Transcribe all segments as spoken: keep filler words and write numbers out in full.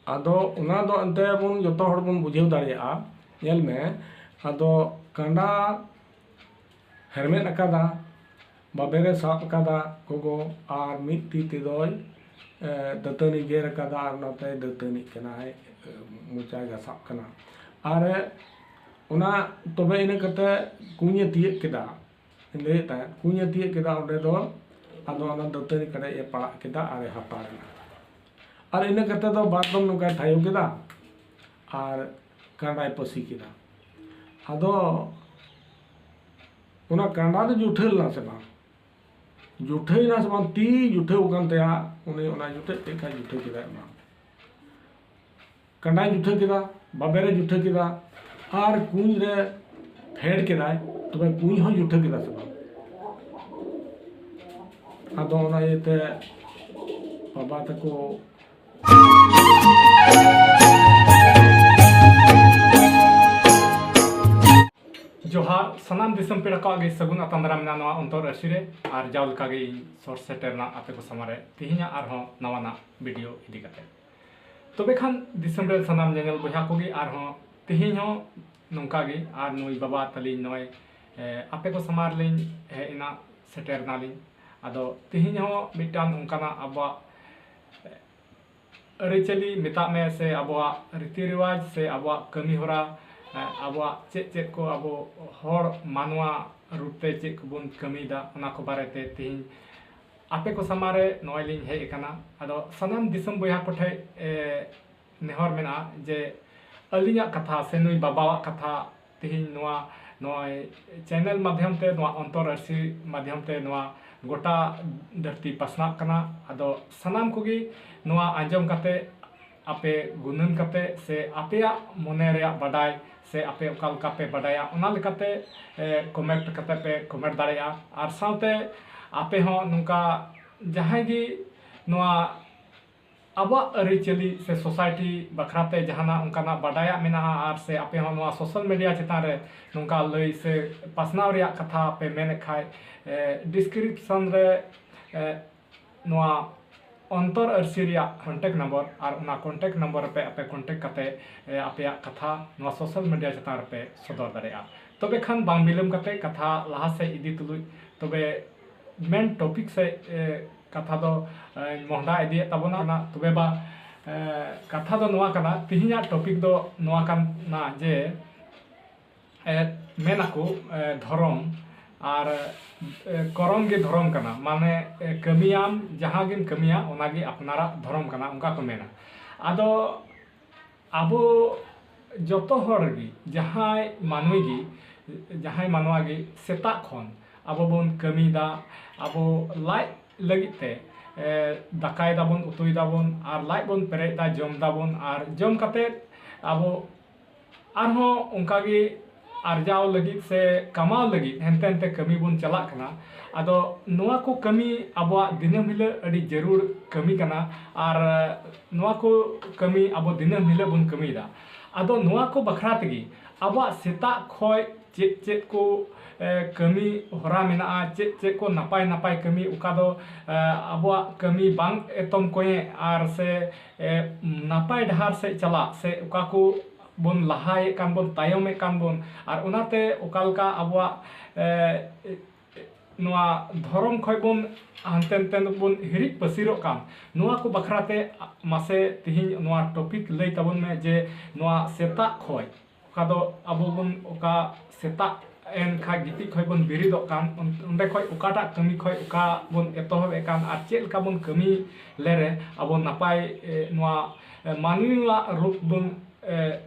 ᱟᱫᱚ ᱚᱱᱟ ᱫᱚ ᱮᱱᱛᱮ ᱵᱚᱱ ᱡᱚᱛᱚ ᱦᱚᱲ ᱵᱚᱱ ᱵᱩᱡᱷᱟᱹᱣ ᱫᱟᱲᱮᱭᱟᱜᱼᱟ᱾ ᱧᱮᱞ ᱢᱮ, ᱟᱫᱚ ᱠᱟᱸᱰᱟ ᱦᱮᱨᱢᱮᱫ ᱟᱠᱟᱫᱟ, ᱵᱟᱵᱮᱨᱮ ᱥᱟᱵ ᱟᱠᱟᱫᱟ ᱜᱚᱜᱚ, ᱟᱨ ᱢᱤᱫ ᱛᱤ ᱛᱮᱫᱚᱭ, ᱮ, ᱫᱟᱹᱛᱟᱹᱱᱤ ᱜᱮᱨ ᱟᱠᱟᱫᱟ, ᱟᱨ ᱱᱚᱛᱮ ᱫᱟᱹᱛᱟᱹᱱᱤᱜ ᱠᱟᱱᱟᱭ, ᱮ, ᱢᱚᱪᱟᱭ ᱜᱷᱟᱥᱟᱣ ᱠᱟᱱᱟ᱾ ᱟᱨ ᱚᱱᱟ, ᱛᱚᱵᱮ ᱤᱱᱟᱹ ᱠᱟᱛᱮ ᱠᱩᱧᱮ ᱛᱤᱭᱟᱹᱜ ᱠᱮᱫᱟ, ᱞᱟᱹᱭᱮᱫ ᱛᱟᱦᱮᱸᱫ, ᱠᱩᱧᱮ ᱛᱤᱭᱟᱹᱜ ᱠᱮᱫᱟ, ᱚᱸᱰᱮ ᱫᱚ ᱟᱫᱚ ᱚᱱᱟ ᱫᱟᱹᱛᱟᱹᱱᱤ ᱠᱟᱰᱮᱡ ᱮ ᱯᱟᱲᱟᱜ ᱠᱮᱫᱟ ᱟᱨ ᱮ ᱦᱟᱛᱟᱲ ᱮᱱᱟ᱾ ᱟᱨ ᱤᱱᱟᱹ ᱠᱟᱛᱮ ᱫᱚ ᱵᱟᱨ ᱫᱚᱢ ᱱᱚᱝᱠᱟᱭ ᱛᱷᱟᱭᱚ ᱠᱮᱫᱟ ᱟᱨ ᱠᱟᱸᱰᱟᱭ ᱯᱟᱹᱥᱤ ᱠᱮᱫᱟ᱾ ᱟᱫᱚ ᱚᱱᱟ ᱠᱟᱸᱰᱟ ᱫᱚ ᱡᱩᱴᱷᱟᱹ ᱞᱮᱱᱟ ᱥᱮ ᱵᱟᱝ? ᱡᱩᱴᱷᱟᱹᱭᱮᱱᱟ ᱥᱮ ᱵᱟᱝ? ᱛᱤ ᱡᱩᱴᱷᱟᱹᱣ ᱟᱠᱟᱱ ᱛᱟᱭᱟ, ᱩᱱᱤ ᱚᱱᱟ ᱡᱩᱴᱷᱟᱹ ᱪᱮᱫ ᱞᱮᱠᱟᱭ ᱡᱩᱴᱷᱟᱹ ᱠᱮᱫᱟ ᱚᱱᱟ᱾ ᱠᱟᱸᱰᱟᱭ ᱡᱩᱴᱷᱟᱹ ᱠᱮᱫᱟ, ᱵᱟᱵᱮᱨᱮ ᱡᱩᱴᱷᱟᱹ ᱠᱮᱫᱟ, ᱟᱨ ᱠᱩᱧ ᱨᱮ ᱯᱷᱮᱰ ᱠᱮᱫᱟᱭ, ᱛᱚᱵᱮ ᱠᱩᱧ ᱦᱚᱸ ᱡᱩᱴᱷᱟᱹ ᱠᱮᱫᱟ ᱥᱮ ᱵᱟᱝ? ᱟᱫᱚ ᱚᱱᱟ ᱤᱭᱟᱹᱛᱮ ᱵᱟᱵᱟ ᱛᱟᱠᱚ ᱡᱚᱦᱟᱨ, ᱥᱟᱱᱟᱢ ᱫᱤᱥᱚᱢ ᱯᱮᱲᱟ ᱠᱚᱣᱟᱜ ᱜᱮ ᱥᱟᱹᱜᱩᱱ ᱟᱛᱟᱝ ᱫᱟᱨᱟᱢ ᱢᱮᱱᱟᱜᱼᱟ ᱱᱚᱣᱟ ᱚᱱᱛᱚᱨ ᱟᱹᱨᱥᱤ ᱨᱮ᱾ ᱟᱨ ᱡᱟᱣ ᱞᱮᱠᱟ ᱜᱮ ᱤᱧ ᱥᱚᱨ ᱥᱮᱴᱮᱨ ᱨᱮᱱᱟᱜ ᱟᱯᱮ ᱠᱚ ᱥᱟᱢᱟᱝ ᱨᱮ ᱛᱮᱦᱮᱧᱟᱜ ᱟᱨᱦᱚᱸ ᱱᱟᱣᱟᱱᱟᱜ ᱵᱷᱤᱰᱤᱭᱳ ᱤᱫᱤ ᱠᱟᱛᱮ᱾ ᱛᱚᱵᱮ ᱠᱷᱟᱱ ᱫᱤᱥᱚᱢ ᱨᱮ ᱥᱟᱱᱟᱢ ᱧᱮᱧᱮᱞ ᱵᱚᱭᱦᱟ ᱠᱚᱜᱮ ᱟᱨᱦᱚᱸ ᱛᱮᱦᱮᱧ ᱦᱚᱸ ᱱᱚᱝᱠᱟ ᱜᱮ, ᱟᱨ ᱱᱩᱭ ᱵᱟᱵᱟ ᱛᱟᱹᱞᱤᱧ ᱱᱚᱜᱼᱚᱭ, ᱮ, ᱟᱯᱮ ᱠᱚ ᱥᱟᱢᱟᱝ ᱨᱮᱞᱤᱧ ᱦᱮᱡ ᱮᱱᱟ, ᱥᱮᱴᱮᱨ ᱮᱱᱟᱞᱤᱧ᱾ ᱟᱫᱚ ᱛᱮᱦᱮᱧ ᱦᱚᱸ ᱢᱤᱫᱴᱟᱝ ᱚᱱᱠᱟᱱᱟᱜ ᱟᱵᱚᱣᱟᱜ, ᱮ, ᱟᱹᱨᱤᱪᱟᱹᱞᱤ ᱢᱮᱛᱟᱜ ᱢᱮ, ᱥᱮ ᱟᱵᱚᱣᱟᱜ ᱨᱤᱛᱤ ᱨᱮᱣᱟᱡᱽ, ᱥᱮ ᱟᱵᱚᱣᱟᱜ ᱠᱟᱹᱢᱤ ᱦᱚᱨᱟ, ᱮ, ᱟᱵᱚᱣᱟᱜ ᱪᱮᱫ ᱪᱮᱫ ᱠᱚ ᱟᱵᱚ ᱦᱚᱲ ᱢᱟᱱᱣᱟ ᱨᱩᱯ ᱛᱮ ᱪᱮᱫ ᱠᱚᱵᱚᱱ ᱠᱟᱹᱢᱤᱭᱮᱫᱟ, ᱚᱱᱟ ᱠᱚ ᱵᱟᱨᱮᱛᱮ ᱛᱮᱦᱮᱧ ᱟᱯᱮ ᱠᱚ ᱥᱟᱢᱟᱝ ᱨᱮ ᱱᱚᱜᱼᱚᱭ ᱞᱤᱧ ᱦᱮᱡ ᱟᱠᱟᱱᱟ᱾ ᱟᱫᱚ ᱥᱟᱱᱟᱢ ᱫᱤᱥᱚᱢ ᱵᱚᱭᱦᱟ ᱠᱚᱴᱷᱮᱡ, ᱮ, ᱱᱮᱦᱚᱨ ᱢᱮᱱᱟᱜᱼᱟ ᱡᱮ ᱟᱹᱞᱤᱧᱟᱜ ᱠᱟᱛᱷᱟ ᱥᱮ ᱱᱩᱭ ᱵᱟᱵᱟᱣᱟᱜ ᱠᱟᱛᱷᱟ ᱛᱮᱦᱮᱧ ᱱᱚᱣᱟ, ᱱᱚᱜᱼᱚᱭ ᱪᱮᱱᱮᱞ ᱢᱟᱫᱽᱫᱷᱚᱢ ᱛᱮ, ᱱᱚᱣᱟ ᱚᱱᱛᱚᱨ ᱟᱹᱨᱥᱤ ᱢᱟᱫᱽᱫᱷᱚᱢ ᱛᱮ ᱱᱚᱣᱟ ᱜᱚᱴᱟ ᱫᱷᱟᱹᱨᱛᱤ ᱯᱟᱥᱱᱟᱜ ᱠᱟᱱᱟ᱾ ᱟᱫᱚ ᱥᱟᱱᱟᱢ ᱠᱚᱜᱮ ᱱᱚᱣᱟ ᱟᱸᱡᱚᱢ ᱠᱟᱛᱮ ᱟᱯᱮ ᱜᱩᱱᱟᱹᱱ ᱠᱟᱛᱮ ᱥᱮ ᱟᱯᱮᱭᱟᱜ ᱢᱚᱱᱮ ᱨᱮᱭᱟᱜ ᱵᱟᱰᱟᱭ ᱥᱮ ᱟᱯᱮ ᱚᱠᱟ ᱞᱮᱠᱟ ᱯᱮ ᱵᱟᱰᱟᱭᱟ, ᱚᱱᱟ ᱞᱮᱠᱟᱛᱮ, ᱮ, ᱠᱚᱢᱮᱱᱴ ᱠᱟᱛᱮ ᱯᱮ ᱠᱚᱢᱮᱱᱴ ᱫᱟᱲᱮᱭᱟᱜᱼᱟ᱾ ᱟᱨ ᱥᱟᱶᱛᱮ ᱟᱯᱮ ᱦᱚᱸ ᱱᱚᱝᱠᱟ ᱡᱟᱦᱟᱸᱭ ᱜᱮ ᱱᱚᱣᱟ ᱟᱵᱚᱣᱟᱜ ᱟᱹᱨᱤᱪᱟᱹᱞᱤ ᱥᱮ ᱥᱳᱥᱟᱭᱴᱤ ᱵᱟᱠᱷᱨᱟᱛᱮ ᱡᱟᱦᱟᱱᱟᱜ ᱚᱱᱠᱟᱱᱟᱜ ᱵᱟᱰᱟᱭᱟᱜ ᱢᱮᱱᱟᱜᱼᱟ, ᱟᱨ ᱥᱮ ᱟᱯᱮ ᱦᱚᱸ ᱱᱚᱣᱟ ᱥᱳᱥᱟᱞ ᱢᱤᱰᱤᱭᱟ ᱪᱮᱛᱟᱱ ᱨᱮ ᱱᱚᱝᱠᱟ ᱞᱟᱹᱭ ᱥᱮ ᱯᱟᱥᱱᱟᱣ ᱨᱮᱭᱟᱜ ᱠᱟᱛᱷᱟ ᱯᱮ ᱢᱮᱱᱮᱫ ᱠᱷᱟᱡ, ᱮ, ᱰᱤᱥᱠᱨᱤᱯᱥᱚᱱ ᱨᱮ, ᱮ, ᱱᱚᱣᱟ ᱚᱱᱛᱚᱨ ᱟᱹᱨᱥᱤ ᱨᱮᱭᱟᱜ contact number, ᱟᱨ ᱚᱱᱟ contact number ᱨᱮᱯᱮ ᱟᱯᱮ contact ᱠᱟᱛᱮ, ᱮ, ᱟᱯᱮᱭᱟᱜ ᱠᱟᱛᱷᱟ ᱱᱚᱣᱟ social media ᱪᱮᱛᱟᱱ ᱨᱮᱯᱮ ᱥᱚᱫᱚᱨ ᱫᱟᱲᱮᱭᱟᱜᱼᱟ᱾ ᱛᱚᱵᱮ ᱠᱷᱟᱱ ᱵᱟᱝ ᱵᱤᱞᱚᱢ ᱠᱟᱛᱮ ᱠᱟᱛᱷᱟ ᱞᱟᱦᱟ ᱥᱮᱫ ᱤᱫᱤ ᱛᱩᱞᱩᱡ, ᱛᱚᱵᱮ main topic ᱥᱮᱫ, ᱮ, ᱠᱟᱛᱷᱟ ᱫᱚ, ᱮ, ᱢᱚᱦᱰᱟ ᱤᱫᱤᱭᱮᱫ ᱛᱟᱵᱚᱱᱟ᱾ ᱚᱱᱟ ᱛᱚᱵᱮ ᱵᱟ, ᱮ, ᱠᱟᱛᱷᱟ ᱫᱚ ᱱᱚᱣᱟ ᱠᱟᱱᱟ, ᱛᱮᱦᱮᱧᱟᱜ topic ᱫᱚ ᱱᱚᱣᱟ ᱠᱟᱱᱟ ᱡᱮ, ᱮ, ᱢᱮᱱᱟᱠᱚ, ᱮ, ᱫᱷᱚᱨᱚᱢ ᱟᱨ, ᱮ, ᱠᱚᱨᱚᱢ ᱜᱮ ᱫᱷᱚᱨᱚᱢ ᱠᱟᱱᱟ᱾ ᱢᱟᱱᱮ, ᱮ, ᱠᱟᱹᱢᱤᱭᱟᱢ, ᱡᱟᱦᱟᱸ ᱜᱮᱢ ᱠᱟᱹᱢᱤᱭᱟ, ᱚᱱᱟᱜᱮ ᱟᱯᱱᱟᱨᱟᱜ ᱫᱷᱚᱨᱚᱢ ᱠᱟᱱᱟ, ᱚᱱᱠᱟ ᱠᱚ ᱢᱮᱱᱟ᱾ ᱟᱫᱚ ᱟᱵᱚ ᱡᱚᱛᱚ ᱦᱚᱲ ᱜᱮ, ᱡᱟᱦᱟᱸᱭ ᱢᱟᱹᱱᱢᱤ ᱜᱮ, ᱡᱟᱦᱟᱸᱭ ᱢᱟᱱᱣᱟ ᱜᱮ ᱥᱮᱛᱟᱜ ᱠᱷᱚᱱ ᱟᱵᱚ ᱵᱚᱱ ᱠᱟᱹᱢᱤᱭᱮᱫᱟ, ᱟᱵᱚ ᱞᱟᱡ ᱞᱟᱹᱜᱤᱫ ᱛᱮ, ᱮ, ᱫᱟᱠᱟᱭ ᱫᱟᱵᱚᱱ, ᱩᱛᱩᱭ ᱫᱟᱵᱚᱱ, ᱟᱨ ᱞᱟᱡ ᱵᱚᱱ ᱯᱮᱨᱮᱡ ᱮᱫᱟ, ᱡᱚᱢ ᱫᱟᱵᱚᱱ, ᱟᱨ ᱡᱚᱢ ᱠᱟᱛᱮ ᱟᱵᱚ ᱟᱨᱦᱚᱸ ᱚᱱᱠᱟ ᱜᱮ ᱟᱨᱡᱟᱣ ᱞᱟᱹᱜᱤᱫ ᱥᱮ ᱠᱟᱢᱟᱣ ᱞᱟᱹᱜᱤᱫ ᱦᱟᱱᱛᱮ ᱱᱟᱛᱮ ᱠᱟᱹᱢᱤ ᱵᱚᱱ ᱪᱟᱞᱟᱜ ᱠᱟᱱᱟ᱾ ᱟᱫᱚ ᱱᱚᱣᱟ ᱠᱚ ᱠᱟᱹᱢᱤ ᱟᱵᱚᱣᱟᱜ ᱫᱤᱱᱟᱹᱢ ᱦᱤᱞᱳᱜ ᱟᱹᱰᱤ ᱡᱟᱹᱨᱩᱲ ᱠᱟᱹᱢᱤ ᱠᱟᱱᱟ, ᱟᱨ ᱱᱚᱣᱟ ᱠᱚ ᱠᱟᱹᱢᱤ ᱟᱵᱚ ᱫᱤᱱᱟᱹᱢ ᱦᱤᱞᱳᱜ ᱵᱚᱱ ᱠᱟᱹᱢᱤᱭᱮᱫᱟ᱾ ᱟᱫᱚ ᱱᱚᱣᱟ ᱠᱚ ᱵᱟᱠᱷᱨᱟ ᱛᱮᱜᱮ ᱟᱵᱚᱣᱟᱜ ᱥᱮᱛᱟᱜ ᱠᱷᱚᱱ ᱪᱮᱫ ᱪᱮᱫ ᱠᱚ, ᱮ, ᱠᱟᱹᱢᱤ ᱦᱚᱨᱟ ᱢᱮᱱᱟᱜᱼᱟ, ᱪᱮᱫ ᱪᱮᱫ ᱠᱚ ᱱᱟᱯᱟᱭ ᱱᱟᱯᱟᱭ ᱠᱟᱹᱢᱤ, ᱚᱠᱟ ᱫᱚ, ᱮ, ᱟᱵᱚᱣᱟᱜ ᱠᱟᱹᱢᱤ ᱵᱟᱝ ᱮᱛᱚᱢ ᱠᱚᱭᱮ ᱟᱨ ᱥᱮ, ᱮ, ᱱᱟᱯᱟᱭ ᱰᱟᱦᱟᱨ ᱥᱮᱫ ᱪᱟᱞᱟᱜ ᱥᱮ ᱚᱠᱟ ᱠᱚ ᱵᱚᱱ ᱞᱟᱦᱟᱭᱮᱫ ᱠᱟᱱ ᱵᱚᱱ, ᱛᱟᱭᱚᱢᱮᱫ ᱠᱟᱱ ᱵᱚᱱ, ᱟᱨ ᱚᱱᱟᱛᱮ ᱚᱠᱟ ᱞᱮᱠᱟ ᱟᱵᱚᱣᱟᱜ, ᱮ, ᱱᱚᱣᱟ ᱫᱷᱚᱨᱚᱢ ᱠᱷᱚᱱ ᱵᱚᱱ ᱦᱟᱱᱛᱮ ᱱᱟᱛᱮ ᱵᱚᱱ ᱦᱤᱨᱤᱡ ᱯᱟᱹᱥᱤᱨᱚᱜ ᱠᱟᱱ, ᱱᱚᱣᱟ ᱠᱚ ᱵᱟᱠᱷᱨᱟ ᱛᱮ ᱢᱟᱥᱮ ᱛᱮᱦᱮᱧ ᱱᱚᱣᱟ topic ᱞᱟᱹᱭ ᱛᱟᱵᱚᱱ ᱢᱮ ᱡᱮ ᱱᱚᱣᱟ ᱥᱮᱛᱟᱜ ᱠᱷᱚᱱ ᱚᱠᱟ ᱫᱚ ᱟᱵᱚ ᱵᱚᱱ, ᱚᱠᱟ ᱥᱮᱛᱟᱜ ᱮᱱ ᱠᱷᱟᱱ ᱜᱤᱛᱤᱡ ᱠᱷᱚᱱ ᱵᱚᱱ ᱵᱮᱨᱮᱫᱚᱜ ᱠᱟᱱ, ᱚᱱ-, ᱚᱸᱰᱮ ᱠᱷᱚᱱ ᱚᱠᱟᱴᱟᱜ ᱠᱟᱹᱢᱤ ᱠᱷᱚᱱ ᱚᱠᱟ ᱵᱚᱱ ᱮᱛᱚᱦᱚᱵᱮᱫ ᱠᱟᱱ ᱟᱨ ᱪᱮᱫ ᱞᱮᱠᱟ ᱵᱚᱱ ᱠᱟᱹᱢᱤ ᱞᱮᱨᱮ ᱟᱵᱚ ᱱᱟᱯᱟᱭ, ᱮ, ᱱᱚᱣᱟ, ᱮ, ᱢᱟᱹᱱᱢᱤᱭᱟᱜ ᱨᱩᱯ ᱵᱚᱱ, ᱮ,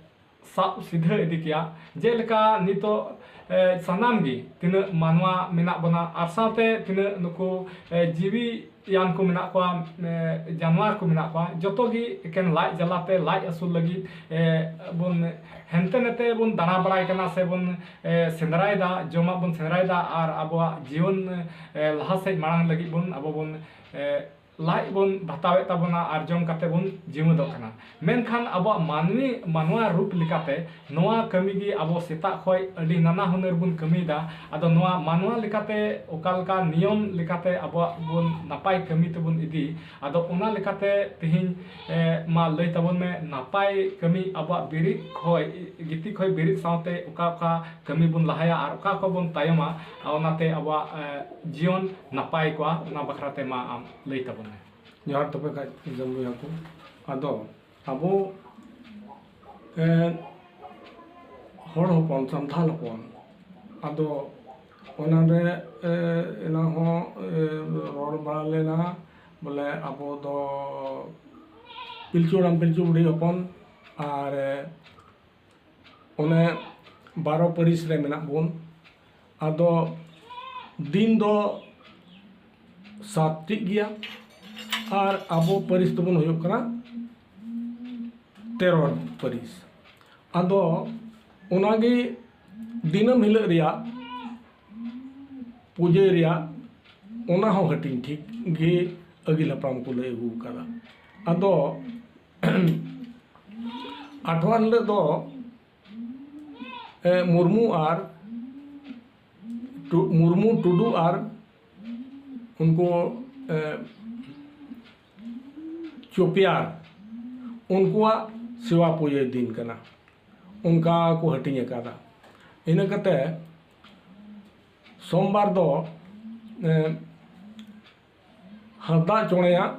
ᱥᱟᱵ ᱥᱤᱫᱷᱟᱹ ᱤᱫᱤ ᱠᱮᱭᱟ᱾ ᱡᱮᱞᱮᱠᱟ ᱱᱤᱛᱚᱜ, ᱮ, ᱥᱟᱱᱟᱢ ᱜᱮ ᱛᱤᱱᱟᱹᱜ ᱢᱟᱱᱣᱟ ᱢᱮᱱᱟᱜ ᱵᱚᱱᱟ ᱟᱨ ᱥᱟᱶᱛᱮ ᱛᱤᱱᱟᱹᱜ ᱱᱩᱠᱩ, ᱮ, ᱡᱤᱣᱤᱭᱟᱱ ᱠᱚ ᱢᱮᱱᱟᱜ ᱠᱚᱣᱟ, ᱮ, ᱡᱟᱱᱣᱟᱨ ᱠᱚ ᱢᱮᱱᱟᱜ ᱠᱚᱣᱟ, ᱡᱚᱛᱚ ᱜᱮ ᱮᱠᱮᱱ ᱞᱟᱡ ᱡᱟᱞᱟᱛᱮ, ᱞᱟᱡ ᱟᱹᱥᱩᱞ ᱞᱟᱹᱜᱤᱫ, ᱮ, ᱵᱚᱱ ᱦᱟᱱᱛᱮ ᱱᱟᱛᱮ ᱵᱚᱱ ᱫᱟᱬᱟ ᱵᱟᱲᱟᱭ ᱠᱟᱱᱟ ᱥᱮ ᱵᱚᱱ, ᱮ, ᱥᱮᱸᱫᱽᱨᱟᱭᱮᱫᱟ, ᱡᱚᱢᱟᱜ ᱵᱚᱱ ᱥᱮᱸᱫᱽᱨᱟᱭᱮᱫᱟ ᱟᱨ ᱟᱵᱚᱣᱟᱜ ᱡᱤᱭᱚᱱ, ᱮ, ᱞᱟᱦᱟ ᱥᱮᱫ ᱢᱟᱲᱟᱝ ᱞᱟᱹᱜᱤᱫ ᱵᱚᱱ, ᱟᱵᱚ ᱵᱚᱱ, ᱮ, ᱞᱟᱡ ᱵᱚᱱ ᱵᱷᱟᱛᱟᱣᱮᱫ ᱛᱟᱵᱚᱱᱟ ᱟᱨ ᱡᱚᱢ ᱠᱟᱛᱮ ᱵᱚᱱ ᱡᱤᱣᱮᱫᱚᱜ ᱠᱟᱱᱟ᱾ ᱢᱮᱱᱠᱷᱟᱱ ᱟᱵᱚᱣᱟᱜ ᱢᱟᱹᱱᱢᱤ, ᱢᱟᱱᱣᱟ ᱨᱩᱯ ᱞᱮᱠᱟᱛᱮ ᱱᱚᱣᱟ ᱠᱟᱹᱢᱤ ᱜᱮ ᱟᱵᱚ ᱥᱮᱛᱟᱜ ᱠᱷᱚᱱ ᱟᱹᱰᱤ ᱱᱟᱱᱟ ᱦᱩᱱᱟᱹᱨ ᱵᱚᱱ ᱠᱟᱹᱢᱤᱭᱮᱫᱟ᱾ ᱟᱫᱚ ᱱᱚᱣᱟ ᱢᱟᱱᱣᱟ ᱞᱮᱠᱟᱛᱮ ᱚᱠᱟ ᱞᱮᱠᱟ ᱱᱤᱭᱚᱢ ᱞᱮᱠᱟᱛᱮ ᱟᱵᱚᱣᱟᱜ ᱵᱚᱱ ᱱᱟᱯᱟᱭ ᱠᱟᱹᱢᱤ ᱛᱮᱵᱚᱱ ᱤᱫᱤ, ᱟᱫᱚ ᱚᱱᱟ ᱞᱮᱠᱟᱛᱮ ᱛᱮᱦᱮᱧ, ᱮ, ᱢᱟ ᱞᱟᱹᱭ ᱛᱟᱵᱚᱱ ᱢᱮ, ᱱᱟᱯᱟᱭ ᱠᱟᱹᱢᱤ ᱟᱵᱚᱣᱟᱜ ᱵᱮᱨᱮᱫ ᱠᱷᱚᱱ, ᱜᱤᱛᱤᱡ ᱠᱷᱚᱱ ᱵᱮᱨᱮᱫ ᱥᱟᱶᱛᱮ ᱚᱠᱟ ᱚᱠᱟ ᱠᱟᱹᱢᱤ ᱵᱚᱱ ᱞᱟᱦᱟᱭᱟ ᱟᱨ ᱚᱠᱟ ᱠᱚ ᱵᱚᱱ ᱛᱟᱭᱚᱢᱟ, ᱚᱱᱟᱛᱮ ᱟᱵᱚᱣᱟᱜ, ᱮ, ᱡᱤᱭᱚᱱ ᱱᱟᱯᱟᱭ ᱠᱚᱜᱼᱟ, ᱚᱱᱟ ᱵᱟᱠᱷᱨᱟ ᱛᱮ ᱢᱟ ᱟᱢ ᱞᱟᱹᱭ ᱛᱟᱵᱚᱱ ᱢᱮ᱾ ᱡᱚᱦᱟᱨ ᱛᱚᱵᱮ ᱠᱷᱟᱡ ᱡᱚᱢ ᱵᱚᱭᱦᱟ ᱠᱚ᱾ ᱟᱫᱚ ᱟᱵᱚ, ᱮ, ᱦᱚᱲ ᱦᱚᱯᱚᱱ, ᱥᱟᱱᱛᱟᱲ ᱦᱚᱯᱚᱱ, ᱟᱫᱚ ᱚᱱᱟᱨᱮ, ᱮ, ᱮᱱᱟᱝ ᱦᱚᱸ, ᱮ, ᱨᱚᱲ ᱵᱟᱲᱟ ᱞᱮᱱᱟ, ᱵᱚᱞᱮ ᱟᱵᱚ ᱫᱚ ᱯᱤᱞᱪᱩ ᱦᱟᱲᱟᱢ ᱯᱤᱞᱪᱩ ᱵᱩᱰᱷᱤ ᱦᱚᱯᱚᱱ, ᱟᱨ, ᱮ, ᱚᱱᱮ ᱵᱟᱨᱚ ᱯᱟᱹᱨᱤᱥ ᱨᱮ ᱢᱮᱱᱟᱜ ᱵᱚᱱ᱾ ᱟᱫᱚ ᱫᱤᱱ ᱫᱚ ᱥᱟᱛᱴᱤ ᱜᱮᱭᱟ, ᱟᱨ ᱟᱵᱚ ᱯᱟᱹᱨᱤᱥ ᱫᱚᱵᱚᱱ ᱦᱩᱭᱩᱜ ᱠᱟᱱᱟ ᱛᱮᱨᱚ ᱯᱟᱹᱨᱤᱥ᱾ ᱟᱫᱚ ᱚᱱᱟᱜᱮ ᱫᱤᱱᱟᱹᱢ ᱦᱤᱞᱳᱜ ᱨᱮᱭᱟᱜ ᱯᱩᱡᱟᱹ ᱨᱮᱭᱟᱜ, ᱚᱱᱟ ᱦᱚᱸ ᱦᱟᱹᱴᱤᱧ ᱴᱷᱤᱠ ᱜᱮ ᱟᱹᱜᱤᱞ ᱦᱟᱯᱲᱟᱢ ᱠᱚ ᱞᱟᱹᱭ ᱟᱹᱜᱩ ᱟᱠᱟᱫᱟ᱾ ᱟᱫᱚ ᱟᱴᱷᱣᱟᱨ ᱦᱤᱞᱳᱜ ᱫᱚ, ᱮ, ᱢᱩᱨᱢᱩ ᱟᱨ ᱴᱩ-, ᱢᱩᱨᱢᱩ, ᱴᱩᱰᱩ ᱟᱨ ᱩᱱᱠᱩ, ᱮ, ᱪᱩᱯᱤᱭᱟᱨ, ᱩᱱᱠᱩᱣᱟᱜ ᱥᱮᱵᱟ ᱯᱩᱡᱟᱹ ᱫᱤᱱ ᱠᱟᱱᱟ, ᱚᱱᱠᱟ ᱠᱚ ᱦᱟᱹᱴᱤᱧ ᱟᱠᱟᱫᱟ᱾ ᱤᱱᱟᱹ ᱠᱟᱛᱮ ᱥᱳᱢᱵᱟᱨ ᱫᱚ, ᱮ, ᱦᱟᱸᱥᱫᱟ ᱪᱚᱬᱮᱭᱟᱜ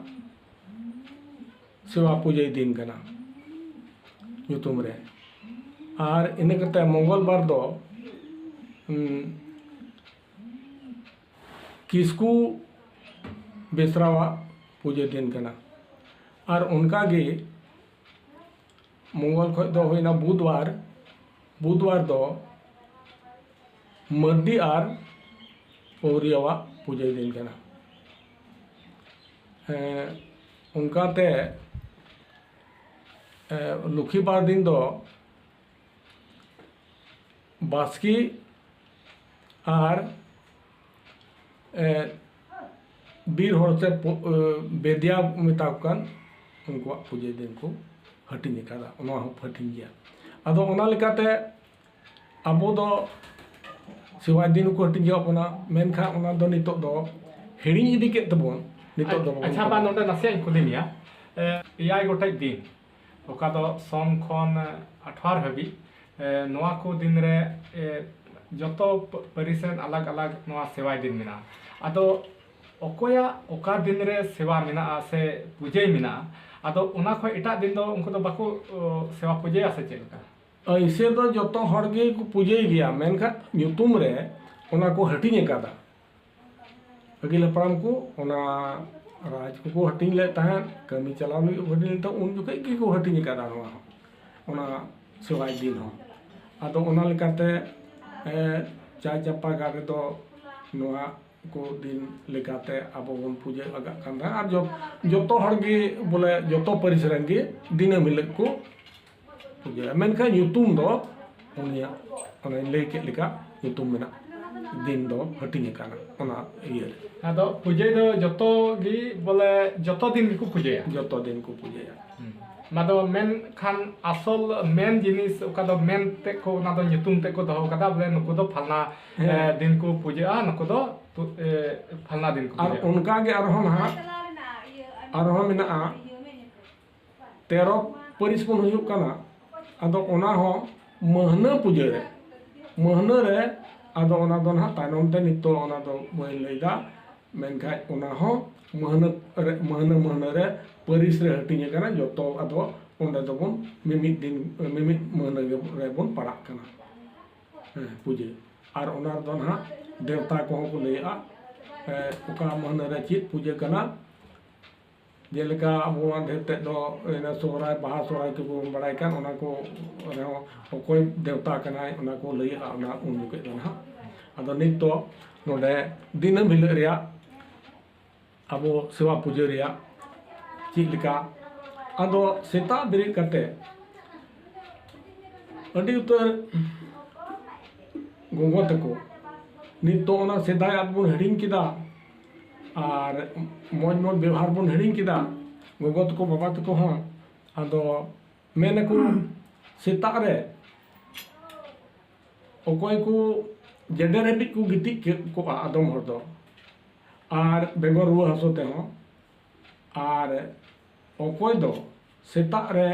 ᱥᱮᱵᱟ ᱯᱩᱡᱟᱹᱭ ᱫᱤᱱ ᱠᱟᱱᱟ ᱧᱩᱛᱩᱢ ᱨᱮ᱾ ᱟᱨ ᱤᱱᱟᱹ ᱠᱟᱛᱮ ᱢᱚᱝᱜᱚᱞ ᱵᱟᱨ ᱫᱚ, ᱩᱢ, ᱠᱤᱥᱠᱩ ᱵᱮᱥᱨᱟᱣᱟᱜ ᱯᱩᱡᱟᱹ ᱫᱤᱱ ᱠᱟᱱᱟ᱾ ᱟᱨ ᱚᱱᱠᱟ ᱜᱮ ᱢᱚᱝᱜᱚᱞ ᱠᱷᱚᱡ ᱫᱚ ᱦᱩᱭᱱᱟ ᱵᱩᱫᱷᱵᱟᱨ᱾ ᱵᱩᱫᱷᱵᱟᱨ ᱫᱚ ᱢᱟᱹᱨᱰᱤ ᱟᱨ ᱯᱟᱹᱣᱨᱤᱭᱟᱣᱟᱜ ᱯᱩᱡᱟᱹ ᱫᱤᱱ ᱠᱟᱱᱟ᱾ ᱮᱸ, ᱚᱱᱠᱟᱛᱮ, ᱮᱸ, ᱞᱩᱠᱷᱤ ᱵᱟᱨ ᱫᱤᱱ ᱫᱚ ᱵᱟᱥᱠᱮ ᱟᱨ, ᱮᱸ, ᱵᱤᱨ ᱦᱚᱲ ᱥᱮ ᱯᱚ-, ᱮ, ᱵᱮᱫᱤᱭᱟ ᱢᱮᱛᱟ ᱠᱚ ᱠᱟᱱ, ᱩᱱᱠᱩᱣᱟᱜ ᱯᱩᱡᱟᱹ ᱫᱤᱱ ᱠᱚ ᱦᱟᱹᱴᱤᱧ ᱟᱠᱟᱫᱟ, ᱚᱱᱟ ᱦᱚᱸ ᱦᱟᱹᱴᱤᱧ ᱜᱮᱭᱟ᱾ ᱟᱫᱚ ᱚᱱᱟ ᱞᱮᱠᱟᱛᱮ ᱟᱵᱚ ᱫᱚ ᱥᱮᱣᱟᱭ ᱫᱤᱱ ᱦᱚᱸᱠᱚ ᱦᱟᱹᱴᱤᱧ ᱟᱠᱟᱫ ᱵᱚᱱᱟ, ᱢᱮᱱᱠᱷᱟᱱ ᱚᱱᱟ ᱫᱚ ᱱᱤᱛᱚᱜ ᱫᱚ ᱦᱤᱲᱤᱧ ᱤᱫᱤ ᱠᱮᱫ ᱛᱮᱵᱚᱱ ᱱᱤᱛᱚᱜ ᱫᱚ ᱵᱟᱵᱚᱱ ᱟᱪᱪᱷᱟ, ᱵᱟ, ᱠᱚᱨᱟᱣᱟ᱾ ᱱᱚᱰᱮ ᱱᱟᱥᱮᱭᱟᱜ ᱤᱧ ᱠᱩᱞᱤ ᱢᱮᱭᱟ᱾ ᱮ, ᱮᱭᱟᱭ ᱜᱚᱴᱮᱡ ᱫᱤᱱ, ᱚᱠᱟ ᱫᱚ ᱥᱚᱢ ᱠᱷᱚᱱ ᱟᱴᱷᱣᱟᱨ ᱦᱟᱹᱵᱤᱡ, ᱮ, ᱱᱚᱣᱟ ᱠᱚ ᱫᱤᱱ ᱨᱮ, ᱮ, ᱡᱚᱛᱚ ᱯ-, ᱯᱟᱹᱨᱤᱥ ᱨᱮᱱ ᱟᱞᱟᱜᱽ ᱟᱞᱟᱜᱽ ᱱᱚᱣᱟ ᱥᱮᱣᱟᱭ ᱫᱤᱱ ᱢᱮᱱᱟᱜᱼᱟ᱾ ᱟᱫᱚ ᱚᱠᱚᱭᱟᱜ ᱚᱠᱟ ᱫᱤᱱ ᱨᱮ ᱥᱮᱣᱟ ᱢᱮᱱᱟᱜᱼᱟ ᱥᱮ ᱯᱩᱡᱟᱹᱭ ᱢᱮᱱᱟᱜᱼᱟ, ᱟᱫᱚ ᱚᱱᱟ ᱠᱷᱚᱱ ᱮᱴᱟᱜ ᱫᱤᱱ ᱫᱚ ᱩᱱᱠᱩ ᱫᱚ ᱵᱟᱠᱚ, ᱚ, ᱥᱮᱣᱟ ᱯᱩᱡᱟᱹᱭᱟ ᱥᱮ ᱪᱮᱫ ᱞᱮᱠᱟ? ᱮᱭᱥᱮ ᱫᱚ ᱡᱚᱛᱚ ᱦᱚᱲ ᱜᱮ ᱠᱚ ᱯᱩᱡᱟᱹᱭ ᱜᱮᱭᱟ, ᱢᱮᱱᱠᱷᱟᱱ ᱧᱩᱛᱩᱢ ᱨᱮ ᱚᱱᱟ ᱠᱚ ᱦᱟᱹᱴᱤᱧ ᱟᱠᱟᱫᱟ᱾ ᱟᱹᱜᱤᱞ ᱦᱟᱯᱲᱟᱢ ᱠᱚ ᱚᱱᱟ ᱨᱟᱡᱽ ᱠᱚᱠᱚ ᱦᱟᱹᱴᱤᱧ ᱞᱮᱫ ᱛᱟᱦᱮᱸᱫ, ᱠᱟᱹᱢᱤ ᱪᱟᱞᱟᱣ ᱞᱟᱹᱜᱤᱫ ᱠᱚ ᱦᱟᱹᱴᱤᱧ ᱞᱮᱫ ᱛᱟᱦᱮᱸᱫ, ᱩᱱ ᱡᱚᱠᱷᱮᱡ ᱜᱮᱠᱚ ᱦᱟᱹᱴᱤᱧ ᱟᱠᱟᱫᱟ ᱱᱚᱣᱟ ᱦᱚᱸ, ᱚᱱᱟ ᱥᱮᱣᱟᱭ ᱫᱤᱱ ᱦᱚᱸ᱾ ᱟᱫᱚ ᱚᱱᱟ ᱞᱮᱠᱟᱛᱮ, ᱮ, ᱪᱟᱭ ᱪᱟᱢᱯᱟ ᱜᱟᱲ ᱨᱮᱫᱚ ᱱᱚᱣᱟ ᱠᱚ ᱫᱤᱱ ᱞᱮᱠᱟᱛᱮ ᱟᱵᱚ ᱵᱚᱱ ᱯᱩᱡᱟᱹ ᱟᱜᱟᱜ ᱠᱟᱱ ᱛᱟᱦᱮᱸᱫ᱾ ᱟᱨ ᱡᱚ-, ᱡᱚᱛᱚ ᱦᱚᱲ ᱜᱮ ᱵᱚᱞᱮ ᱡᱚᱛᱚ ᱯᱟᱹᱨᱤᱥ ᱨᱮᱱ ᱜᱮ ᱫᱤᱱᱟᱹᱢ ᱦᱤᱞᱳᱜ ᱠᱚ ᱯᱩᱡᱟᱹᱭᱟ, ᱢᱮᱱᱠᱷᱟᱱ ᱧᱩᱛᱩᱢ ᱫᱚ ᱩᱱᱤᱭᱟᱜ, ᱚᱱᱮᱧ ᱞᱟᱹᱭ ᱠᱮᱫ ᱞᱮᱠᱟ, ᱧᱩᱛᱩᱢ ᱢᱮᱱᱟᱜ ᱫᱤᱱ ᱫᱚ ᱦᱟᱹᱴᱤᱧ ᱟᱠᱟᱱᱟ ᱚᱱᱟ ᱤᱭᱟᱹ ᱨᱮ᱾ ᱟᱫᱚ ᱯᱩᱡᱟᱹ ᱫᱚ ᱡᱚᱛᱚ ᱜᱮ, ᱵᱚᱞᱮ ᱡᱚᱛᱚ ᱫᱤᱱ ᱜᱮᱠᱚ ᱯᱩᱡᱟᱹᱭᱟ? ᱡᱚᱛᱚ ᱫᱤᱱ ᱠᱚ ᱯᱩᱡᱟᱹᱭᱟ᱾ ᱦᱩᱸ᱾ ᱚᱱᱟ ᱫᱚ ᱢᱮᱱᱠᱷᱟᱱ ᱟᱥᱚᱞ ᱢᱮᱱ ᱡᱤᱱᱤᱥ ᱚᱠᱟ ᱫᱚ ᱢᱮᱱ ᱛᱮᱫ ᱠᱚ, ᱚᱱᱟ ᱫᱚ ᱧᱩᱛᱩᱢ ᱛᱮᱫ ᱠᱚ ᱫᱚᱦᱚ ᱠᱟᱫᱟ, ᱵᱚᱞᱮ ᱱᱩᱠᱩ ᱫᱚ ᱯᱷᱟᱞᱱᱟ, ᱦᱮᱸ᱾ ᱮ, ᱫᱤᱱ ᱠᱚ ᱯᱩᱡᱟᱹᱜᱼᱟ, ᱱᱩᱠᱩ ᱫᱚ ᱛᱩ-, ᱮ, ᱯᱷᱟᱞᱱᱟ ᱫᱤᱱ ᱠᱚ ᱟᱨ ᱯᱩᱡᱟᱹᱜᱼᱟ᱾ ᱚᱱᱠᱟ ᱜᱮ ᱟᱨᱦᱚᱸ ᱱᱟᱦᱟᱜ, ᱟᱨᱦᱚᱸ ᱢᱮᱱᱟᱜᱼᱟ, ᱛᱮᱨᱚ ᱯᱟᱹᱨᱤᱥ ᱵᱚᱱ ᱦᱩᱭᱩᱜ ᱠᱟᱱᱟ᱾ ᱟᱫᱚ ᱚᱱᱟ ᱦᱚᱸ ᱢᱟᱹᱦᱱᱟᱹ ᱯᱩᱡᱟᱹ ᱨᱮ, ᱢᱟᱹᱦᱱᱟᱹ ᱨᱮ, ᱟᱫᱚ ᱚᱱᱟ ᱫᱚ ᱱᱟᱦᱟᱜ ᱛᱟᱭᱱᱚᱢ ᱛᱮ ᱱᱤᱛᱚᱜ ᱚᱱᱟ ᱫᱚ ᱵᱟᱹᱧ ᱞᱟᱹᱭᱫᱟ᱾ ᱢᱮᱱᱠᱷᱟᱱ ᱚᱱᱟ ᱦᱚᱸ ᱢᱟᱹᱦᱱᱟᱹ ᱨᱮ, ᱢᱟᱹᱦᱱᱟᱹ, ᱢᱟᱹᱦᱱᱟᱹ ᱨᱮ ᱯᱟᱹᱨᱤᱥ ᱨᱮ ᱦᱟᱹᱴᱤᱧ ᱟᱠᱟᱱᱟ᱾ ᱡᱚᱛᱚ ᱟᱫᱚ ᱚᱸᱰᱮ ᱫᱚᱵᱚᱱ ᱢᱤᱢᱤᱫ ᱫᱤᱱ, ᱢᱤᱢᱤᱫ ᱢᱟᱹᱦᱱᱟᱹ ᱜᱮ ᱨᱮᱵᱚᱱ ᱯᱟᱲᱟᱜ ᱠᱟᱱᱟ᱾ ᱦᱮᱸ, ᱯᱩᱡᱟᱹ᱾ ᱟᱨ ᱚᱱᱟ ᱨᱮᱫᱚ ᱱᱟᱦᱟᱜ ᱫᱮᱣᱛᱟ ᱠᱚᱦᱚᱸ ᱠᱚ ᱞᱟᱹᱭᱟᱜᱼᱟ, ᱮ, ᱚᱠᱟ ᱢᱟᱹᱦᱱᱟᱹ ᱨᱮ ᱪᱮᱫ ᱯᱩᱡᱟᱹ ᱠᱟᱱᱟ᱾ ᱡᱮᱞᱮᱠᱟ ᱟᱵᱚᱣᱟᱜ ᱰᱷᱮᱨ ᱛᱮᱫ ᱫᱚ ᱚᱱᱟ ᱥᱚᱦᱨᱟᱭ, ᱵᱟᱦᱟ, ᱥᱚᱦᱨᱟᱭ ᱠᱚᱵᱚᱱ ᱵᱟᱲᱟᱭ ᱠᱟᱱ, ᱚᱱᱟ ᱠᱚ ᱨᱮᱦᱚᱸ ᱚᱠᱚᱭ ᱫᱮᱣᱛᱟ ᱠᱟᱱᱟᱭ, ᱚᱱᱟ ᱠᱚ ᱞᱟᱹᱭᱟᱜᱼᱟ, ᱚᱱᱟ ᱩᱱ ᱡᱚᱠᱷᱮᱡ ᱫᱚ ᱱᱟᱦᱟᱜ᱾ ᱟᱫᱚ ᱱᱤᱛ ᱫᱚ ᱱᱚᱰᱮ ᱫᱤᱱᱟᱹᱢ ᱦᱤᱞᱳᱜ ᱨᱮᱭᱟᱜ ᱟᱵᱚ ᱥᱮᱵᱟ ᱯᱩᱡᱟᱹ ᱨᱮᱭᱟᱜ ᱪᱮᱫ ᱞᱮᱠᱟ, ᱟᱫᱚ ᱥᱮᱛᱟᱜ ᱵᱮᱨᱮᱫ ᱠᱟᱛᱮ ᱟᱹᱰᱤ ᱩᱛᱟᱹᱨ ᱜᱚᱜᱚ ᱛᱟᱠᱚ ᱱᱤᱛ ᱫᱚ ᱚᱱᱟ ᱥᱮᱫᱟᱭᱟᱜ ᱵᱚᱱ ᱦᱤᱲᱤᱧ ᱠᱮᱫᱟ᱾ ᱟᱨ ᱢᱚᱡᱽ ᱢᱚᱡᱽ ᱵᱮᱣᱦᱟᱨ ᱵᱚᱱ ᱦᱤᱲᱤᱧ ᱠᱮᱫᱟ, ᱜᱚᱜᱚ ᱛᱟᱠᱚ ᱵᱟᱵᱟ ᱛᱟᱠᱚ ᱦᱚᱸ᱾ ᱟᱫᱚ ᱢᱮᱱᱟᱠᱚ ᱥᱮᱛᱟᱜ ᱨᱮ ᱚᱠᱚᱭ ᱠᱚ ᱡᱮᱰᱮᱨ ᱦᱟᱹᱵᱤᱡ ᱠᱚ ᱜᱤᱛᱤᱡ ᱠᱮᱫ ᱠᱚᱜᱼᱟ ᱟᱫᱚᱢ ᱦᱚᱲ ᱫᱚ, ᱟᱨ ᱵᱮᱜᱚᱨ ᱨᱩᱣᱟᱹ ᱦᱟᱹᱥᱩ ᱛᱮᱦᱚᱸ᱾ ᱟᱨ ᱚᱠᱚᱭ ᱫᱚ ᱥᱮᱛᱟᱜ ᱨᱮ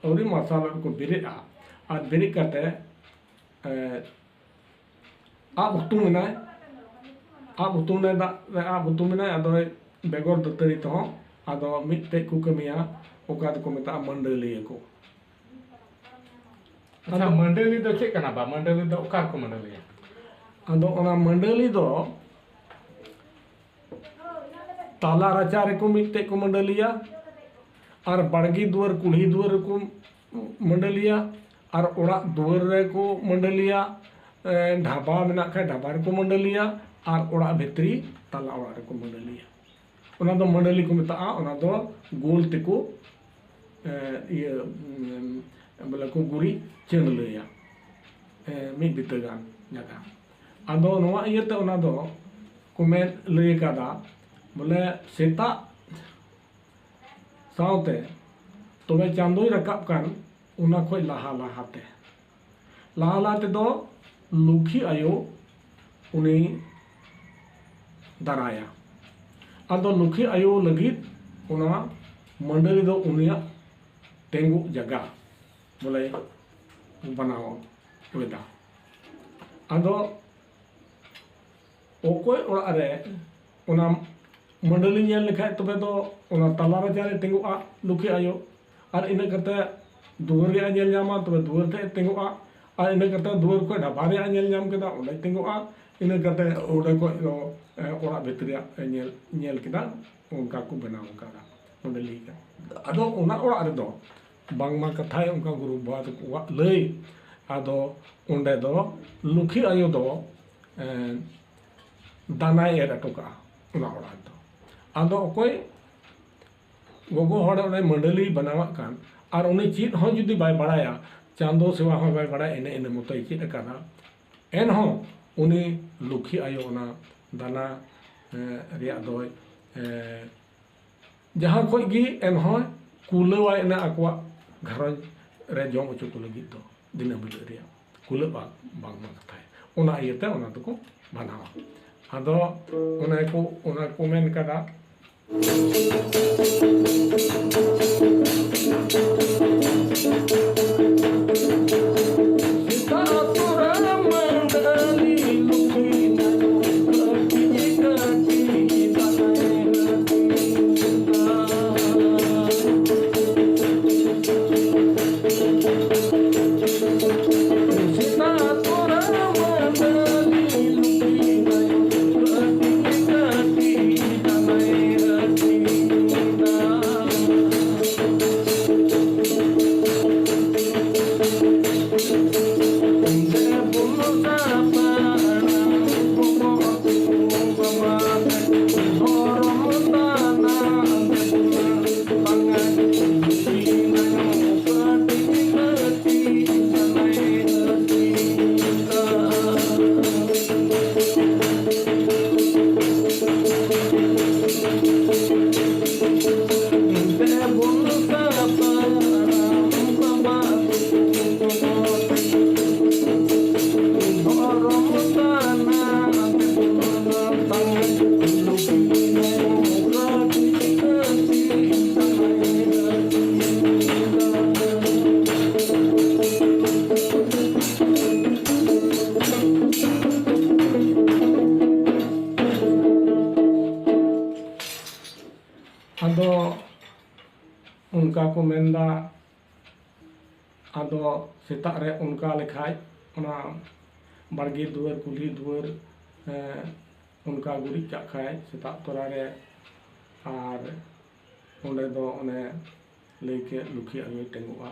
ᱟᱹᱣᱨᱤ ᱢᱟᱨᱥᱟᱞ ᱨᱮᱠᱚ ᱵᱮᱨᱮᱫᱼᱟ, ᱟᱨ ᱵᱮᱨᱮᱫ ᱠᱟᱛᱮ ᱮ, ᱟᱵ ᱦᱩᱛᱩᱢ ᱮᱱᱟᱭ, ᱟᱵ ᱦᱩᱛᱩᱢ ᱮᱱᱟᱭ, ᱫᱟᱜ ᱨᱮ ᱟᱵ ᱦᱩᱛᱩᱢ ᱮᱱᱟᱭ, ᱟᱫᱚᱭ ᱵᱮᱜᱚᱨ ᱫᱟᱹᱛᱟᱹᱱᱤ ᱛᱮᱦᱚᱸ ᱟᱫᱚ ᱢᱤᱫᱴᱮᱡ ᱠᱚ ᱠᱟᱹᱢᱤᱭᱟ, ᱚᱠᱟ ᱫᱚᱠᱚ ᱢᱮᱛᱟᱜᱼᱟ ᱢᱟᱹᱰᱟᱹᱞᱤᱭᱟᱹ ᱠᱚ᱾ ᱟᱪᱪᱷᱟ, ᱟᱫᱚ ᱢᱟᱹᱰᱟᱹᱞᱤ ᱫᱚ ᱪᱮᱫ ᱠᱟᱱᱟ ᱵᱟ? ᱢᱟᱹᱰᱟᱹᱞᱤ ᱫᱚ ᱚᱠᱟ ᱨᱮᱠᱚ ᱢᱟᱹᱰᱟᱹᱞᱤᱭᱟ? ᱟᱫᱚ ᱚᱱᱟ ᱢᱟᱹᱰᱟᱹᱞᱤ ᱫᱚ ᱛᱟᱞᱟ ᱨᱟᱪᱟ ᱨᱮᱠᱚ ᱢᱤᱫᱴᱮᱡ ᱠᱚ ᱢᱟᱹᱰᱟᱹᱞᱤᱭᱟ, ᱟᱨ ᱵᱟᱲᱜᱮ ᱫᱩᱣᱟᱹᱨ, ᱠᱩᱞᱦᱤ ᱫᱩᱣᱟᱹᱨ ᱨᱮᱠᱚ ᱢᱟᱹᱰᱟᱹᱞᱤᱭᱟ, ᱟᱨ ᱚᱲᱟᱜ ᱫᱩᱣᱟᱹᱨ ᱨᱮᱠᱚ ᱢᱟᱹᱰᱟᱹᱞᱤᱭᱟ, ᱮ, ᱰᱷᱟᱵᱟ ᱢᱮᱱᱟᱜ ᱠᱷᱟᱡ ᱰᱷᱟᱵᱟ ᱨᱮᱠᱚ ᱢᱟᱹᱰᱟᱹᱞᱤᱭᱟ, ᱟᱨ ᱚᱲᱟᱜ ᱵᱷᱤᱛᱨᱤ ᱛᱟᱞᱟ ᱚᱲᱟᱜ ᱨᱮᱠᱚ ᱢᱟᱹᱰᱟᱹᱞᱤᱭᱟ᱾ ᱚᱱᱟ ᱫᱚ ᱢᱟᱹᱰᱟᱹᱞᱤ ᱠᱚ ᱢᱮᱛᱟᱜᱼᱟ, ᱚᱱᱟ ᱫᱚ ᱜᱳᱞ ᱛᱮᱠᱚ, ᱮ, ᱤᱭᱟᱹ, ᱩᱢ, ᱵᱚᱞᱮ ᱠᱚ ᱜᱩᱨᱤᱡ ᱪᱟᱹᱱᱞᱟᱹᱭᱟ, ᱮ, ᱢᱤᱫ ᱵᱤᱛᱟᱹ ᱜᱟᱱ ᱡᱟᱭᱜᱟ᱾ ᱟᱫᱚ ᱱᱚᱣᱟ ᱤᱭᱟᱹᱛᱮ ᱚᱱᱟ ᱫᱚ ᱠᱚ ᱢᱮᱱ ᱞᱟᱹᱭ ᱠᱟᱫᱟ, ᱵᱚᱞᱮ ᱥᱮᱛᱟᱜ ᱥᱟᱶᱛᱮ ᱛᱚᱵᱮ ᱪᱟᱸᱫᱳᱭ ᱨᱟᱠᱟᱵ ᱠᱟᱱ ᱚᱱᱟ ᱠᱷᱚᱡ ᱞᱟᱦᱟ ᱞᱟᱦᱟᱛᱮ, ᱞᱟᱦᱟ ᱞᱟᱦᱟ ᱛᱮᱫᱚ ᱞᱩᱠᱷᱤ ᱟᱭᱳ ᱩᱱᱤ ᱫᱟᱨᱟᱭᱟ᱾ ᱟᱫᱚ ᱞᱩᱠᱷᱤ ᱟᱭᱳ ᱞᱟᱹᱜᱤᱫ ᱚᱱᱟ ᱢᱟᱹᱰᱟᱹᱞᱤ ᱫᱚ ᱩᱱᱤᱭᱟᱜ ᱛᱮᱸᱜᱩᱜ ᱡᱟᱭᱜᱟ ᱵᱚᱞᱮ ᱵᱮᱱᱟᱣ ᱞᱮᱫᱟ᱾ ᱟᱫᱚ ᱚᱠᱚᱭ ᱚᱲᱟᱜ ᱨᱮ ᱚᱱᱟ ᱢᱟᱹᱰᱟᱹᱞᱤ ᱧᱮᱞ ᱞᱮᱠᱷᱟᱡ ᱛᱚᱵᱮ ᱫᱚ ᱚᱱᱟ ᱛᱟᱞᱟ ᱨᱟᱪᱟ ᱨᱮ ᱛᱤᱸᱜᱩᱜᱼᱟ ᱞᱩᱠᱷᱤ ᱟᱭᱳ, ᱟᱨ ᱤᱱᱟᱹ ᱠᱟᱛᱮ ᱫᱩᱣᱟᱹᱨ ᱨᱮᱭᱟᱜ ᱧᱮᱞ ᱧᱟᱢᱟ, ᱛᱚᱵᱮ ᱫᱩᱣᱟᱹᱨ ᱴᱷᱮᱡ ᱛᱤᱸᱜᱩᱜᱼᱟ, ᱟᱨ ᱤᱱᱟᱹ ᱠᱟᱛᱮ ᱫᱩᱣᱟᱹᱨ ᱠᱷᱚᱡ ᱰᱷᱟᱵᱟ ᱨᱮᱭᱟᱜ ᱧᱮᱞ ᱧᱟᱢ ᱠᱮᱫᱟ, ᱚᱸᱰᱮ ᱛᱤᱸᱜᱩᱜᱼᱟ, ᱤᱱᱟᱹ ᱠᱟᱛᱮ ᱚᱸᱰᱮ ᱠᱷᱚᱡ ᱫᱚ, ᱮ, ᱚᱲᱟᱜ ᱵᱷᱤᱛᱨᱤ ᱨᱮᱭᱟᱜ ᱧᱮᱞ, ᱧᱮᱞ ᱠᱮᱫᱟ, ᱚᱱᱠᱟ ᱠᱚ ᱵᱮᱱᱟᱣ ᱟᱠᱟᱫᱟ ᱢᱟᱹᱰᱟᱹᱞᱤ ᱠᱟᱱᱟ᱾ ᱟᱫᱚ ᱚᱱᱟ ᱚᱲᱟᱜ ᱨᱮᱫᱚ ᱵᱟᱝᱢᱟ ᱠᱟᱛᱷᱟᱭ ᱚᱱᱠᱟ ᱜᱩᱨᱩ ᱵᱟᱵᱟ ᱛᱟᱠᱚᱣᱟᱜ ᱞᱟᱹᱭ, ᱟᱫᱚ ᱚᱸᱰᱮ ᱫᱚ ᱞᱩᱠᱷᱤ ᱟᱭᱳ ᱫᱚ, ᱮ, ᱫᱟᱱᱟᱭ ᱮᱨ ᱦᱚᱴᱚ ᱠᱟᱜᱼᱟ ᱚᱱᱟ ᱚᱲᱟᱜ ᱨᱮᱫᱚ᱾ ᱟᱫᱚ ᱚᱠᱚᱭ ᱜᱚᱜᱚ ᱦᱚᱲ ᱚᱸᱰᱮ ᱢᱟᱹᱰᱟᱹᱞᱤ ᱵᱮᱱᱟᱣᱟᱜ ᱠᱟᱱ, ᱟᱨ ᱩᱱᱤ ᱪᱮᱫ ᱦᱚᱸ ᱡᱩᱫᱤ ᱵᱟᱭ ᱵᱟᱲᱟᱭᱟ, ᱪᱟᱸᱫᱚ ᱥᱮᱵᱟ ᱦᱚᱸ ᱵᱟᱭ ᱵᱟᱲᱟᱭᱟ, ᱮᱱᱮ ᱮᱱᱮ ᱢᱚᱛᱚᱭ ᱪᱮᱫ ᱟᱠᱟᱫᱟ, ᱮᱱᱦᱚᱸ ᱩᱱᱤ ᱞᱩᱠᱷᱤ ᱟᱭᱳ ᱚᱱᱟ ᱫᱟᱱᱟ ᱮᱸ, ᱨᱮᱭᱟᱜ ᱫᱚᱭ, ᱮᱸ, ᱡᱟᱦᱟᱸ ᱠᱷᱚᱡ ᱜᱮ ᱮᱱᱦᱚᱸ ᱠᱩᱞᱟᱹᱣᱟᱭ ᱚᱱᱟ ᱟᱠᱚᱣᱟᱜ ᱜᱷᱟᱨᱚᱸᱡᱽ ᱨᱮ ᱡᱚᱢ ᱦᱚᱪᱚ ᱠᱚ ᱞᱟᱹᱜᱤᱫ ᱫᱚ ᱫᱤᱱᱟᱹᱢ ᱦᱤᱞᱳᱜ ᱨᱮᱭᱟᱜ ᱠᱩᱞᱟᱹᱜᱼᱟ ᱵᱟᱝᱢᱟ ᱠᱟᱛᱷᱟᱭ᱾ ᱚᱱᱟ ᱤᱭᱟᱹᱛᱮ ᱚᱱᱟ ᱫᱚᱠᱚ ᱵᱮᱱᱟᱣᱟ᱾ ᱟᱫᱚ ᱚᱱᱟ ᱠᱚ, ᱚᱱᱟ ᱠᱚ ᱢᱮᱱ ᱠᱟᱫᱟ᱾ ᱟᱫᱚ ᱚᱱᱠᱟ ᱠᱚ ᱢᱮᱱᱫᱟ, ᱟᱫᱚ ᱥᱮᱛᱟᱜ ᱨᱮ ᱚᱱᱠᱟ ᱞᱮᱠᱷᱟᱡ ᱚᱱᱟ ᱵᱟᱲᱜᱮ ᱫᱩᱣᱟᱹᱨ, ᱠᱩᱞᱦᱤ ᱫᱩᱣᱟᱹᱨ, ᱮᱸ, ᱚᱱᱠᱟ ᱜᱩᱨᱤᱡ ᱠᱟᱜ ᱠᱷᱟᱡ ᱥᱮᱛᱟᱜ ᱛᱚᱨᱟ ᱨᱮ, ᱟᱨ ᱚᱸᱰᱮ ᱫᱚ ᱚᱱᱮ ᱞᱟᱹᱭ ᱠᱮᱫ ᱞᱩᱠᱷᱤ ᱟᱭᱳᱭ ᱛᱤᱸᱜᱩᱜᱼᱟ᱾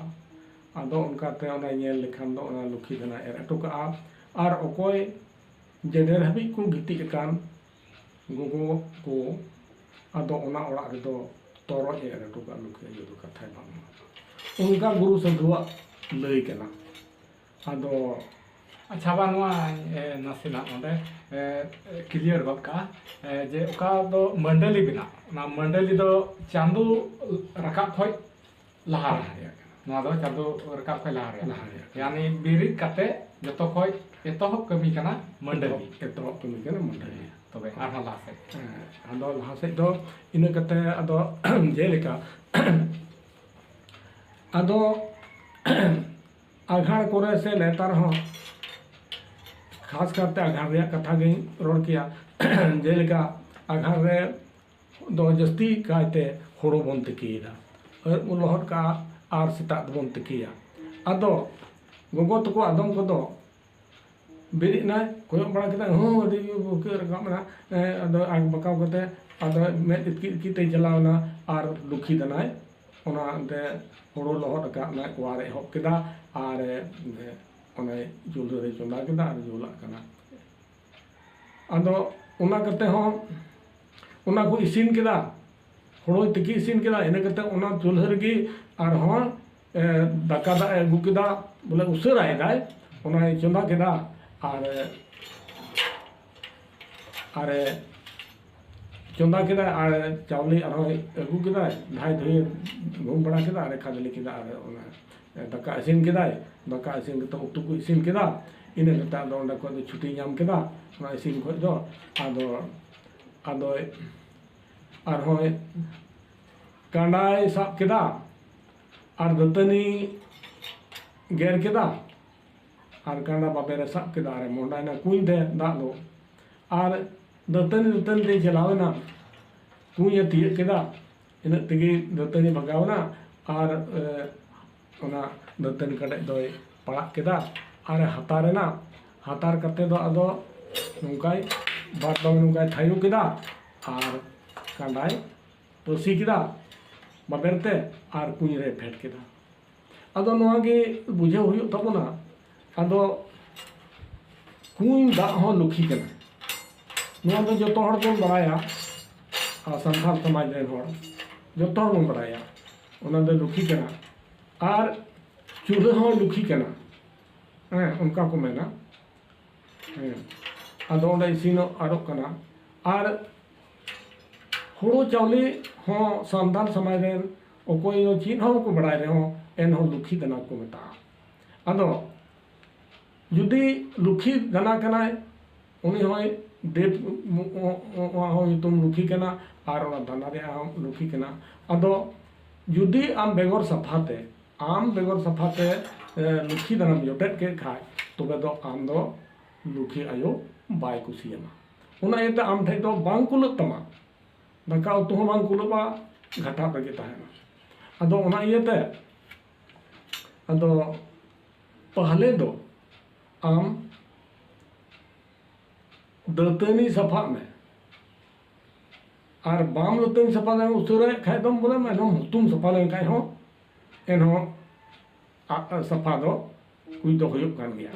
ᱟᱫᱚ ᱚᱱᱠᱟᱛᱮ ᱚᱱᱟ ᱧᱮᱞ ᱞᱮᱠᱷᱟᱱ ᱫᱚ ᱚᱱᱟ ᱞᱩᱠᱷᱤ ᱫᱟᱱᱟᱭ ᱮᱨ ᱦᱚᱴᱚ ᱠᱟᱜᱼᱟ᱾ ᱟᱨ ᱚᱠᱚᱭ ᱡᱮᱰᱮᱨ ᱦᱟᱹᱵᱤᱡ ᱠᱚ ᱜᱤᱛᱤᱡ ᱟᱠᱟᱱ ᱜᱚᱜᱚ ᱠᱚ, ᱟᱫᱚ ᱚᱱᱟ ᱚᱲᱟᱜ ᱨᱮᱫᱚ ᱛᱚᱨᱚᱡ ᱮ ᱮᱨ ᱦᱚᱴᱚ ᱠᱟᱜᱼᱟ ᱞᱩᱠᱷᱤ ᱟᱭᱳ ᱫᱚ, ᱠᱟᱛᱷᱟᱭ ᱵᱟᱝᱢᱟ᱾ ᱚᱱᱠᱟ ᱜᱩᱨᱩ ᱥᱟᱹᱫᱷᱩᱣᱟᱜ ᱞᱟᱹᱭ ᱠᱟᱱᱟ᱾ ᱟᱫᱚ ᱟᱪᱪᱷᱟ, ᱵᱟ, ᱱᱚᱣᱟ, ᱮ, ᱱᱟᱥᱮᱱᱟᱜ ᱚᱸᱰᱮ, ᱮ, clear ᱜᱚᱫ ᱠᱟᱜᱼᱟ, ᱮ, ᱡᱮ ᱚᱠᱟ ᱫᱚ ᱢᱟᱹᱰᱟᱹᱞᱤ ᱵᱮᱱᱟᱜ, ᱚᱱᱟ ᱢᱟᱹᱰᱟᱹᱞᱤ ᱫᱚ ᱪᱟᱸᱫᱚ ᱨᱟᱠᱟᱵ ᱠᱷᱚᱡ ᱞᱟᱦᱟ ᱨᱮᱭᱟᱜ ᱠᱟᱱᱟ᱾ ᱱᱚᱣᱟ ᱫᱚ ᱪᱟᱸᱫᱚ ᱨᱟᱠᱟᱵ ᱠᱷᱚᱡ ᱞᱟᱦᱟ ᱨᱮᱭᱟᱜ᱾ ᱞᱟᱦᱟ ᱨᱮᱭᱟᱜ ᱠᱟᱱᱟ᱾ ᱭᱟᱱᱤ ᱵᱮᱨᱮᱫ ᱠᱟᱛᱮ ᱡᱚᱛᱚ ᱠᱷᱚᱡ ᱮᱛᱚᱦᱚᱵ ᱠᱟᱹᱢᱤ ᱠᱟᱱᱟ ᱢᱟᱹᱰᱟᱹᱞᱤ᱾ ᱮᱛᱚᱦᱚᱵ, ᱮᱛᱚᱦᱚᱵ ᱠᱟᱹᱢᱤ ᱠᱟᱱᱟ ᱢᱟᱹᱰᱟᱹᱞᱤ᱾ ᱛᱚᱵᱮ ᱟᱨᱦᱚᱸ ᱞᱟᱦᱟ ᱥᱮᱫ᱾ ᱦᱮᱸ, ᱟᱫᱚ ᱞᱟᱦᱟ ᱥᱮᱫ ᱫᱚ ᱤᱱᱟᱹ ᱠᱟᱛᱮ ᱟᱫᱚ ᱡᱮᱞᱮᱠᱟ ᱟᱫᱚ ᱟᱜᱷᱟᱲ ᱠᱚᱨᱮ ᱥᱮ ᱱᱮᱛᱟᱨ ᱦᱚᱸ ᱠᱷᱟᱥ ᱠᱟᱨᱛᱮ ᱟᱜᱷᱟᱲ ᱨᱮᱭᱟᱜ ᱠᱟᱛᱷᱟ ᱜᱤᱧ ᱨᱚᱲ ᱠᱮᱭᱟ᱾ ᱡᱮᱞᱮᱠᱟ ᱟᱜᱷᱟᱲ ᱨᱮ ᱫᱚ ᱡᱟᱹᱥᱛᱤ ᱠᱟᱭᱛᱮ ᱦᱳᱲᱳ ᱵᱚᱱ ᱛᱤᱠᱤᱭᱮᱫᱟ, ᱟᱹᱨᱩᱵ ᱵᱚᱱ ᱞᱚᱦᱚᱫ ᱠᱟᱜᱼᱟ ᱟᱨ ᱥᱮᱛᱟᱜ ᱫᱚᱵᱚᱱ ᱛᱤᱠᱤᱭᱟ᱾ ᱟᱫᱚ ᱜᱚᱜᱚ ᱛᱟᱠᱚ ᱟᱫᱚᱢ ᱠᱚᱫᱚ ᱵᱮᱨᱮᱫ ᱮᱱᱟᱭ, ᱠᱚᱭᱚᱜ ᱵᱟᱲᱟ ᱠᱮᱫᱟᱭ, ᱦᱚᱸ, ᱟᱹᱰᱤ ᱵᱷᱩᱨᱠᱟᱹ ᱨᱟᱠᱟᱵ ᱮᱱᱟ᱾ ᱮᱸ, ᱟᱫᱚ ᱟᱸᱠ ᱵᱟᱸᱠᱟᱣ ᱠᱟᱛᱮ ᱟᱫᱚ ᱢᱮᱫ ᱤᱛᱠᱤᱡ ᱤᱛᱠᱤᱡ ᱛᱮᱭ ᱪᱟᱞᱟᱣ ᱮᱱᱟ ᱟᱨ ᱞᱩᱠᱷᱤ ᱫᱟᱱᱟᱭ᱾ ᱚᱱᱟ ᱚᱱᱛᱮ ᱦᱳᱲᱳ ᱞᱚᱦᱚᱫ ᱟᱠᱟᱫ ᱚᱱᱟ ᱠᱚᱣᱟᱨ ᱮ ᱮᱦᱚᱵ ᱠᱮᱫᱟ ᱟᱨ, ᱮ, ᱚᱱᱮ ᱪᱩᱞᱦᱟᱹ ᱨᱮ ᱪᱚᱸᱫᱟ ᱠᱮᱫᱟ ᱟᱨ ᱡᱩᱞᱟᱜ ᱠᱟᱱᱟ᱾ ᱟᱫᱚ ᱚᱱᱟ ᱠᱟᱛᱮ ᱦᱚᱸ ᱚᱱᱟ ᱠᱚ ᱤᱥᱤᱱ ᱠᱮᱫᱟ, ᱦᱳᱲᱳᱭ ᱛᱤᱠᱤ ᱤᱥᱤᱱ ᱠᱮᱫᱟ, ᱤᱱᱟᱹ ᱠᱟᱛᱮ ᱚᱱᱟ ᱪᱩᱞᱦᱟᱹ ᱨᱮᱜᱮ ᱟᱨᱦᱚᱸ, ᱮ, ᱫᱟᱠᱟ ᱫᱟᱜ ᱮ ᱟᱹᱜᱩ ᱠᱮᱫᱟ, ᱵᱚᱞᱮ ᱩᱥᱟᱹᱨᱟᱭ ᱫᱟᱭ, ᱚᱱᱟᱭ ᱪᱚᱸᱫᱟ ᱠᱮᱫᱟ ᱟᱨ, ᱟᱨ ᱮ ᱪᱚᱸᱫᱟ ᱠᱮᱫᱟ ᱟᱨ ᱪᱟᱣᱞᱮ ᱟᱨᱦᱚᱸ ᱟᱹᱜᱩ ᱠᱮᱫᱟᱭ, ᱫᱷᱟᱭ ᱫᱷᱩᱭᱮ ᱜᱩᱢ ᱵᱟᱲᱟ ᱠᱮᱫᱟ ᱟᱨ ᱮ ᱠᱷᱟᱫᱽᱞᱮ ᱠᱮᱫᱟ ᱟᱨ ᱚᱱᱟ ᱫᱟᱠᱟ ᱤᱥᱤᱱ ᱠᱮᱫᱟᱭ, ᱫᱟᱠᱟ ᱤᱥᱤᱱ ᱠᱟᱛᱮ ᱩᱛᱩ ᱠᱚ ᱤᱥᱤᱱ ᱠᱮᱫᱟ, ᱤᱱᱟᱹ ᱠᱟᱛᱮ ᱟᱫᱚ ᱚᱸᱰᱮ ᱠᱷᱚᱡ ᱫᱚ ᱪᱷᱩᱴᱤ ᱧᱟᱢ ᱠᱮᱫᱟ ᱚᱱᱟ ᱤᱥᱤᱱ ᱠᱷᱚᱡ ᱫᱚ᱾ ᱟᱫᱚ, ᱟᱫᱚᱭ ᱟᱨᱦᱚᱸᱭ ᱠᱟᱸᱰᱟᱭ ᱥᱟᱵ ᱠᱮᱫᱟ ᱟᱨ ᱫᱟᱹᱛᱟᱹᱱᱤ ᱜᱮᱨ ᱠᱮᱫᱟ ᱟᱨ ᱠᱟᱸᱰᱟ ᱵᱟᱵᱮᱨ ᱮ ᱥᱟᱵ ᱠᱮᱫᱟ ᱟᱨ ᱮ ᱢᱚᱦᱰᱟᱭᱮᱱᱟ ᱠᱩᱧ ᱛᱮ ᱫᱟᱜ ᱫᱚ᱾ ᱟᱨ ᱫᱟᱹᱛᱟᱹᱱᱤ ᱫᱟᱹᱛᱟᱹᱱᱤ ᱛᱮᱭ ᱪᱟᱞᱟᱣ ᱮᱱᱟ, ᱠᱩᱧ ᱮ ᱛᱤᱭᱟᱹᱜ ᱠᱮᱫᱟ, ᱤᱱᱟᱹᱜ ᱛᱮᱜᱮ ᱫᱟᱹᱛᱟᱹᱱᱤ ᱵᱷᱟᱜᱟᱣ ᱮᱱᱟ ᱟᱨ, ᱮ, ᱚᱱᱟ ᱫᱟᱹᱛᱟᱹᱱᱤ ᱠᱟᱰᱮᱡ ᱫᱚᱭ ᱯᱟᱲᱟᱜ ᱠᱮᱫᱟ ᱟᱨ ᱮ ᱦᱟᱛᱟᱨ ᱮᱱᱟ᱾ ᱦᱟᱛᱟᱨ ᱠᱟᱛᱮ ᱫᱚ ᱟᱫᱚ ᱱᱚᱝᱠᱟᱭ ᱵᱟᱨ ᱫᱚᱢ ᱱᱚᱝᱠᱟᱭ ᱛᱷᱟᱭᱚ ᱠᱮᱫᱟ ᱟᱨ ᱠᱟᱸᱰᱟᱭ ᱯᱟᱹᱥᱤ ᱠᱮᱫᱟ ᱵᱟᱵᱮᱨ ᱛᱮ ᱟᱨ ᱠᱩᱧ ᱨᱮ ᱯᱷᱮᱰ ᱠᱮᱫᱟ᱾ ᱟᱫᱚ ᱱᱚᱣᱟ ᱜᱮ ᱵᱩᱡᱷᱟᱹᱣ ᱦᱩᱭᱩᱜ ᱛᱟᱵᱚᱱᱟ᱾ ᱟᱫᱚ ᱠᱩᱧ ᱫᱟᱜ ᱦᱚᱸ ᱞᱩᱠᱷᱤ ᱠᱟᱱᱟ, ᱱᱚᱣᱟ ᱫᱚ ᱡᱚᱛᱚ ᱦᱚᱲ ᱵᱚᱱ ᱵᱟᱲᱟᱭᱟ, ᱟᱨ ᱥᱟᱱᱛᱟᱲ ᱥᱚᱢᱟᱡᱽ ᱨᱮᱱ ᱦᱚᱲ ᱡᱚᱛᱚ ᱦᱚᱲ ᱵᱚᱱ ᱵᱟᱲᱟᱭᱟ ᱚᱱᱟ ᱫᱚ ᱞᱩᱠᱷᱤ ᱠᱟᱱᱟ᱾ ᱟᱨ ᱪᱩᱞᱦᱟᱹ ᱦᱚᱸ ᱞᱩᱠᱷᱤ ᱠᱟᱱᱟ, ᱦᱮᱸ, ᱚᱱᱠᱟ ᱠᱚ ᱢᱮᱱᱟ᱾ ᱦᱮᱸ, ᱟᱫᱚ ᱚᱸᱰᱮ ᱤᱥᱤᱱᱚᱜ ᱟᱨᱚᱜ ᱠᱟᱱᱟ᱾ ᱟᱨ ᱦᱩᱲᱩ ᱪᱟᱣᱞᱮ ᱦᱚᱸ ᱥᱟᱱᱛᱟᱲ ᱥᱚᱢᱟᱡᱽ ᱨᱮᱱ ᱚᱠᱚᱭ ᱦᱚᱸ ᱪᱮᱫ ᱦᱚᱸ ᱵᱟᱠᱚ ᱵᱟᱲᱟᱭ ᱨᱮᱦᱚᱸ, ᱮᱱᱦᱚᱸ ᱞᱩᱠᱷᱤ ᱫᱟᱱᱟ ᱠᱚ ᱢᱮᱛᱟᱜᱼᱟ᱾ ᱟᱫᱚ ᱡᱩᱫᱤ ᱞᱩᱠᱷᱤ ᱫᱟᱱᱟ ᱠᱟᱱᱟᱭ, ᱩᱱᱤ ᱦᱚᱸᱭ ᱫᱮᱵ, ᱚᱱᱟ ᱦᱚᱸ ᱧᱩᱛᱩᱢ ᱞᱩᱠᱷᱤ ᱠᱟᱱᱟ, ᱟᱨ ᱚᱱᱟ ᱫᱟᱱᱟ ᱨᱮᱭᱟᱜ ᱦᱚᱸ ᱞᱩᱠᱷᱤ ᱠᱟᱱᱟ᱾ ᱟᱫᱚ ᱡᱩᱫᱤ ᱟᱢ ᱵᱮᱜᱚᱨ ᱥᱟᱯᱷᱟ ᱛᱮ, ᱟᱢ ᱵᱮᱜᱚᱨ ᱥᱟᱯᱷᱟ ᱛᱮ, ᱮ, ᱞᱩᱠᱷᱤ ᱫᱟᱱᱟᱢ ᱡᱚᱴᱮᱫ ᱠᱮᱫ ᱠᱷᱟᱡ, ᱛᱚᱵᱮ ᱫᱚ ᱟᱢ ᱫᱚ ᱞᱩᱠᱷᱤ ᱟᱭᱳ ᱵᱟᱭ ᱠᱩᱥᱤᱭᱟᱢᱟ᱾ ᱚᱱᱟ ᱤᱭᱟᱹᱛᱮ ᱟᱢ ᱴᱷᱮᱡ ᱫᱚ ᱵᱟᱝ ᱠᱩᱞᱟᱹᱜ ᱛᱟᱢᱟ, ᱫᱟᱠᱟ ᱩᱛᱩ ᱦᱚᱸ ᱵᱟᱝ ᱠᱩᱞᱟᱹᱜᱼᱟ, ᱜᱷᱟᱴᱟᱜ ᱨᱮᱜᱮ ᱛᱟᱦᱮᱱᱟ᱾ ᱟᱫᱚ ᱚᱱᱟ ᱤᱭᱟᱹᱛᱮ, ᱟᱫᱚ ᱯᱟᱦᱞᱮ ᱫᱚ ᱟᱢ ᱫᱟᱹᱛᱟᱹᱱᱤ ᱥᱟᱯᱷᱟᱜ ᱢᱮ᱾ ᱟᱨ ᱵᱟᱢ ᱫᱟᱹᱛᱟᱹᱱᱤ ᱥᱟᱯᱷᱟ ᱞᱮᱱ ᱩᱥᱟᱹᱨᱟᱭᱮᱫ ᱠᱷᱟᱡ ᱫᱚᱢ ᱵᱚᱞᱮ, ᱮᱱᱦᱚᱸ ᱦᱩᱛᱩᱢ ᱥᱟᱯᱷᱟ ᱞᱮᱱᱠᱷᱟᱡ ᱦᱚᱸ, ᱮᱱᱦᱚᱸ ᱟ-, ᱥᱟᱯᱷᱟ ᱫᱚ ᱦᱩᱭ ᱫᱚ ᱦᱩᱭᱩᱜ ᱠᱟᱱ ᱜᱮᱭᱟ᱾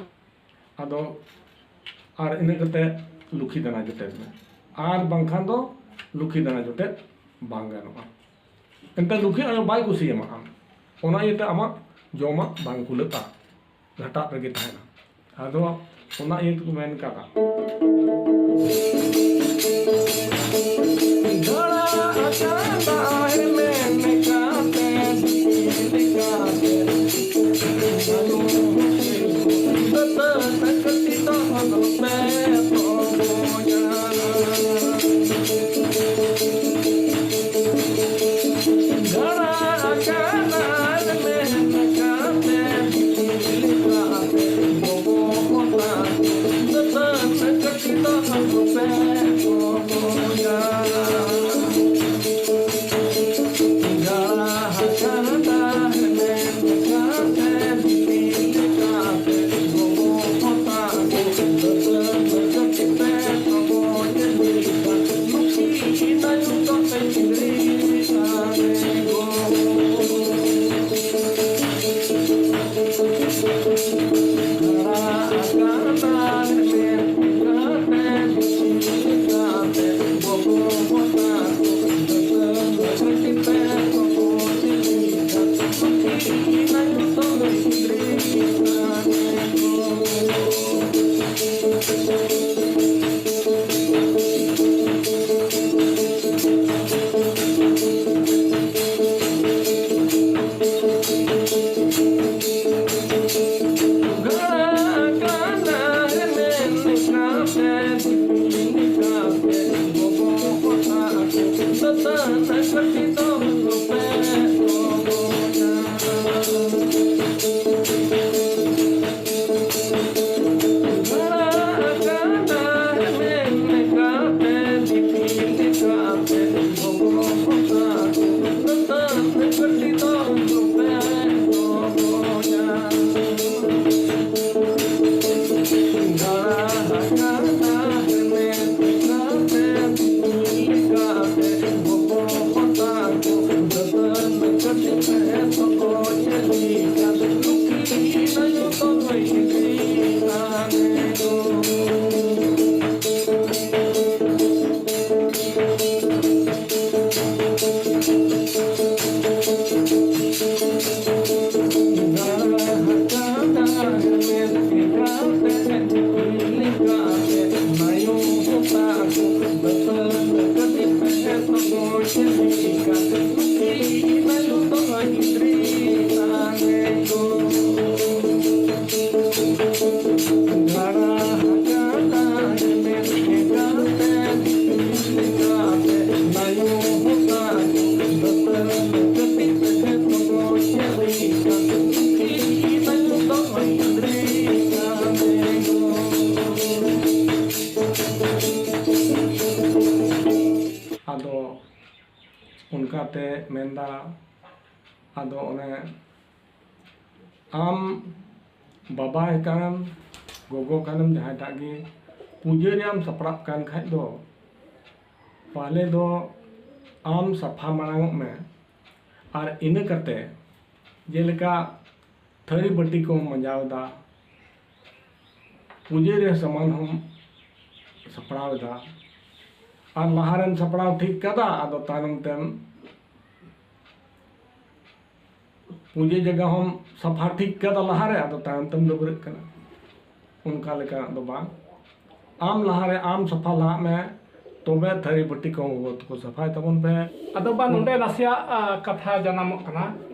ᱟᱫᱚ ᱟᱨ ᱤᱱᱟᱹ ᱠᱟᱛᱮ ᱞᱩᱠᱷᱤ ᱫᱟᱱᱟ ᱡᱚᱴᱮᱫ ᱢᱮ, ᱟᱨ ᱵᱟᱝᱠᱷᱟᱱ ᱫᱚ ᱞᱩᱠᱷᱤ ᱫᱟᱱᱟ ᱡᱚᱴᱮᱫ ᱵᱟᱝ ᱜᱟᱱᱚᱜᱼᱟ᱾ ᱮᱱᱛᱮ ᱞᱩᱠᱷᱤ ᱟᱭᱳ ᱵᱟᱭ ᱠᱩᱥᱤᱭᱟᱢᱟ ᱟᱢ, ᱚᱱᱟ ᱤᱭᱟᱹᱛᱮ ᱟᱢᱟᱜ ᱡᱚᱢᱟᱜ ᱵᱟᱝ ᱠᱩᱞᱟᱹᱜᱼᱟ, ᱜᱷᱟᱴᱟᱜ ᱨᱮᱜᱮ ᱛᱟᱦᱮᱱᱟ᱾ ᱟᱫᱚ ᱚᱱᱟ ᱤᱭᱟᱹ ᱛᱮᱠᱚ ᱢᱮᱱ ᱠᱟᱫᱟ᱾ ᱫᱟᱬᱟ ᱟᱠᱟᱫᱟᱭ ᱢᱮᱱ ᱠᱟᱛᱮ ᱞᱮᱠᱟᱛᱮ᱾ ᱫᱟᱹᱛᱟᱹᱱᱤ ᱠᱟᱹᱴᱤᱡ ᱫᱚ ᱟᱞᱚᱯᱮ ᱛᱚᱜᱚᱡᱟ᱾ ᱫᱟᱬᱟ ᱟᱠᱟᱫᱟᱭ ᱢᱮᱱ ᱠᱟᱛᱮ ᱞᱮᱠᱟᱛᱮ᱾ ᱜᱚᱜᱚ ᱦᱚᱲ ᱫᱟᱹᱛᱟᱹᱱᱤ ᱠᱟᱹᱴᱤᱡ ᱫᱚ ᱟᱞᱚᱯᱮ ᱛᱚᱜᱚᱡᱟ᱾ ᱫᱟᱬᱟ ᱟᱠᱟᱫᱟᱭ ᱢᱮᱱ ᱠᱟᱛᱮ ᱛᱮ ᱢᱮᱱᱫᱟ, ᱟᱫᱚ ᱚᱱᱮ ᱟᱢ ᱵᱟᱵᱟ ᱠᱟᱱᱟᱢ, ᱜᱚᱜᱚ ᱠᱟᱱᱟᱢ, ᱡᱟᱦᱟᱸᱭᱴᱟᱜ ᱜᱮ ᱯᱩᱡᱟᱹ ᱨᱮᱭᱟᱢ ᱥᱟᱯᱲᱟᱜ ᱠᱟᱱ ᱠᱷᱟᱡ ᱫᱚ, ᱯᱟᱦᱞᱮ ᱫᱚ ᱟᱢ ᱥᱟᱯᱷᱟ ᱢᱟᱲᱟᱝᱚᱜ ᱢᱮ᱾ ᱟᱨ ᱤᱱᱟᱹ ᱠᱟᱛᱮ ᱡᱮᱞᱮᱠᱟ ᱛᱷᱟᱹᱨᱤ ᱵᱟᱹᱴᱤ ᱠᱚᱢ ᱢᱟᱸᱡᱟᱣ ᱮᱫᱟ, ᱯᱩᱡᱟᱹ ᱨᱮ ᱥᱟᱢᱟᱱ ᱦᱚᱸᱢ ᱥᱟᱯᱲᱟᱣ ᱮᱫᱟ, ᱟᱨ ᱞᱟᱦᱟᱨᱮᱢ ᱥᱟᱯᱲᱟᱣ ᱴᱷᱤᱠ ᱠᱟᱫᱟ, ᱟᱫᱚ ᱛᱟᱭᱱᱚᱢ ᱛᱮᱢ ᱯᱩᱡᱟᱹ ᱡᱟᱭᱜᱟ ᱦᱚᱸᱢ ᱥᱟᱯᱷᱟ ᱴᱷᱤᱠ ᱠᱟᱫᱟ ᱞᱟᱦᱟᱨᱮ, ᱟᱫᱚ ᱛᱟᱭᱚᱢ ᱛᱮᱢ ᱰᱟᱹᱵᱽᱨᱟᱹᱜ ᱠᱟᱱᱟ᱾ ᱚᱱᱠᱟ ᱞᱮᱠᱟᱱᱟᱜ ᱫᱚ ᱵᱟᱝ᱾ ᱟᱢ ᱞᱟᱦᱟᱨᱮ ᱟᱢ ᱥᱟᱯᱷᱟ ᱞᱟᱦᱟᱜ ᱢᱮ, ᱛᱚᱵᱮ ᱛᱷᱟᱹᱨᱤ ᱵᱟᱹᱴᱤ ᱠᱚ ᱜᱚᱜᱚ ᱛᱟᱠᱚ ᱥᱟᱯᱷᱟᱭ ᱛᱟᱵᱚᱱ ᱯᱮ᱾ ᱟᱫᱚ ᱵᱟ, ᱱᱚᱰᱮ ᱱᱟᱥᱮᱭᱟᱜ, ᱟ, ᱠᱟᱛᱷᱟ ᱡᱟᱱᱟᱢᱚᱜ ᱠᱟᱱᱟ᱾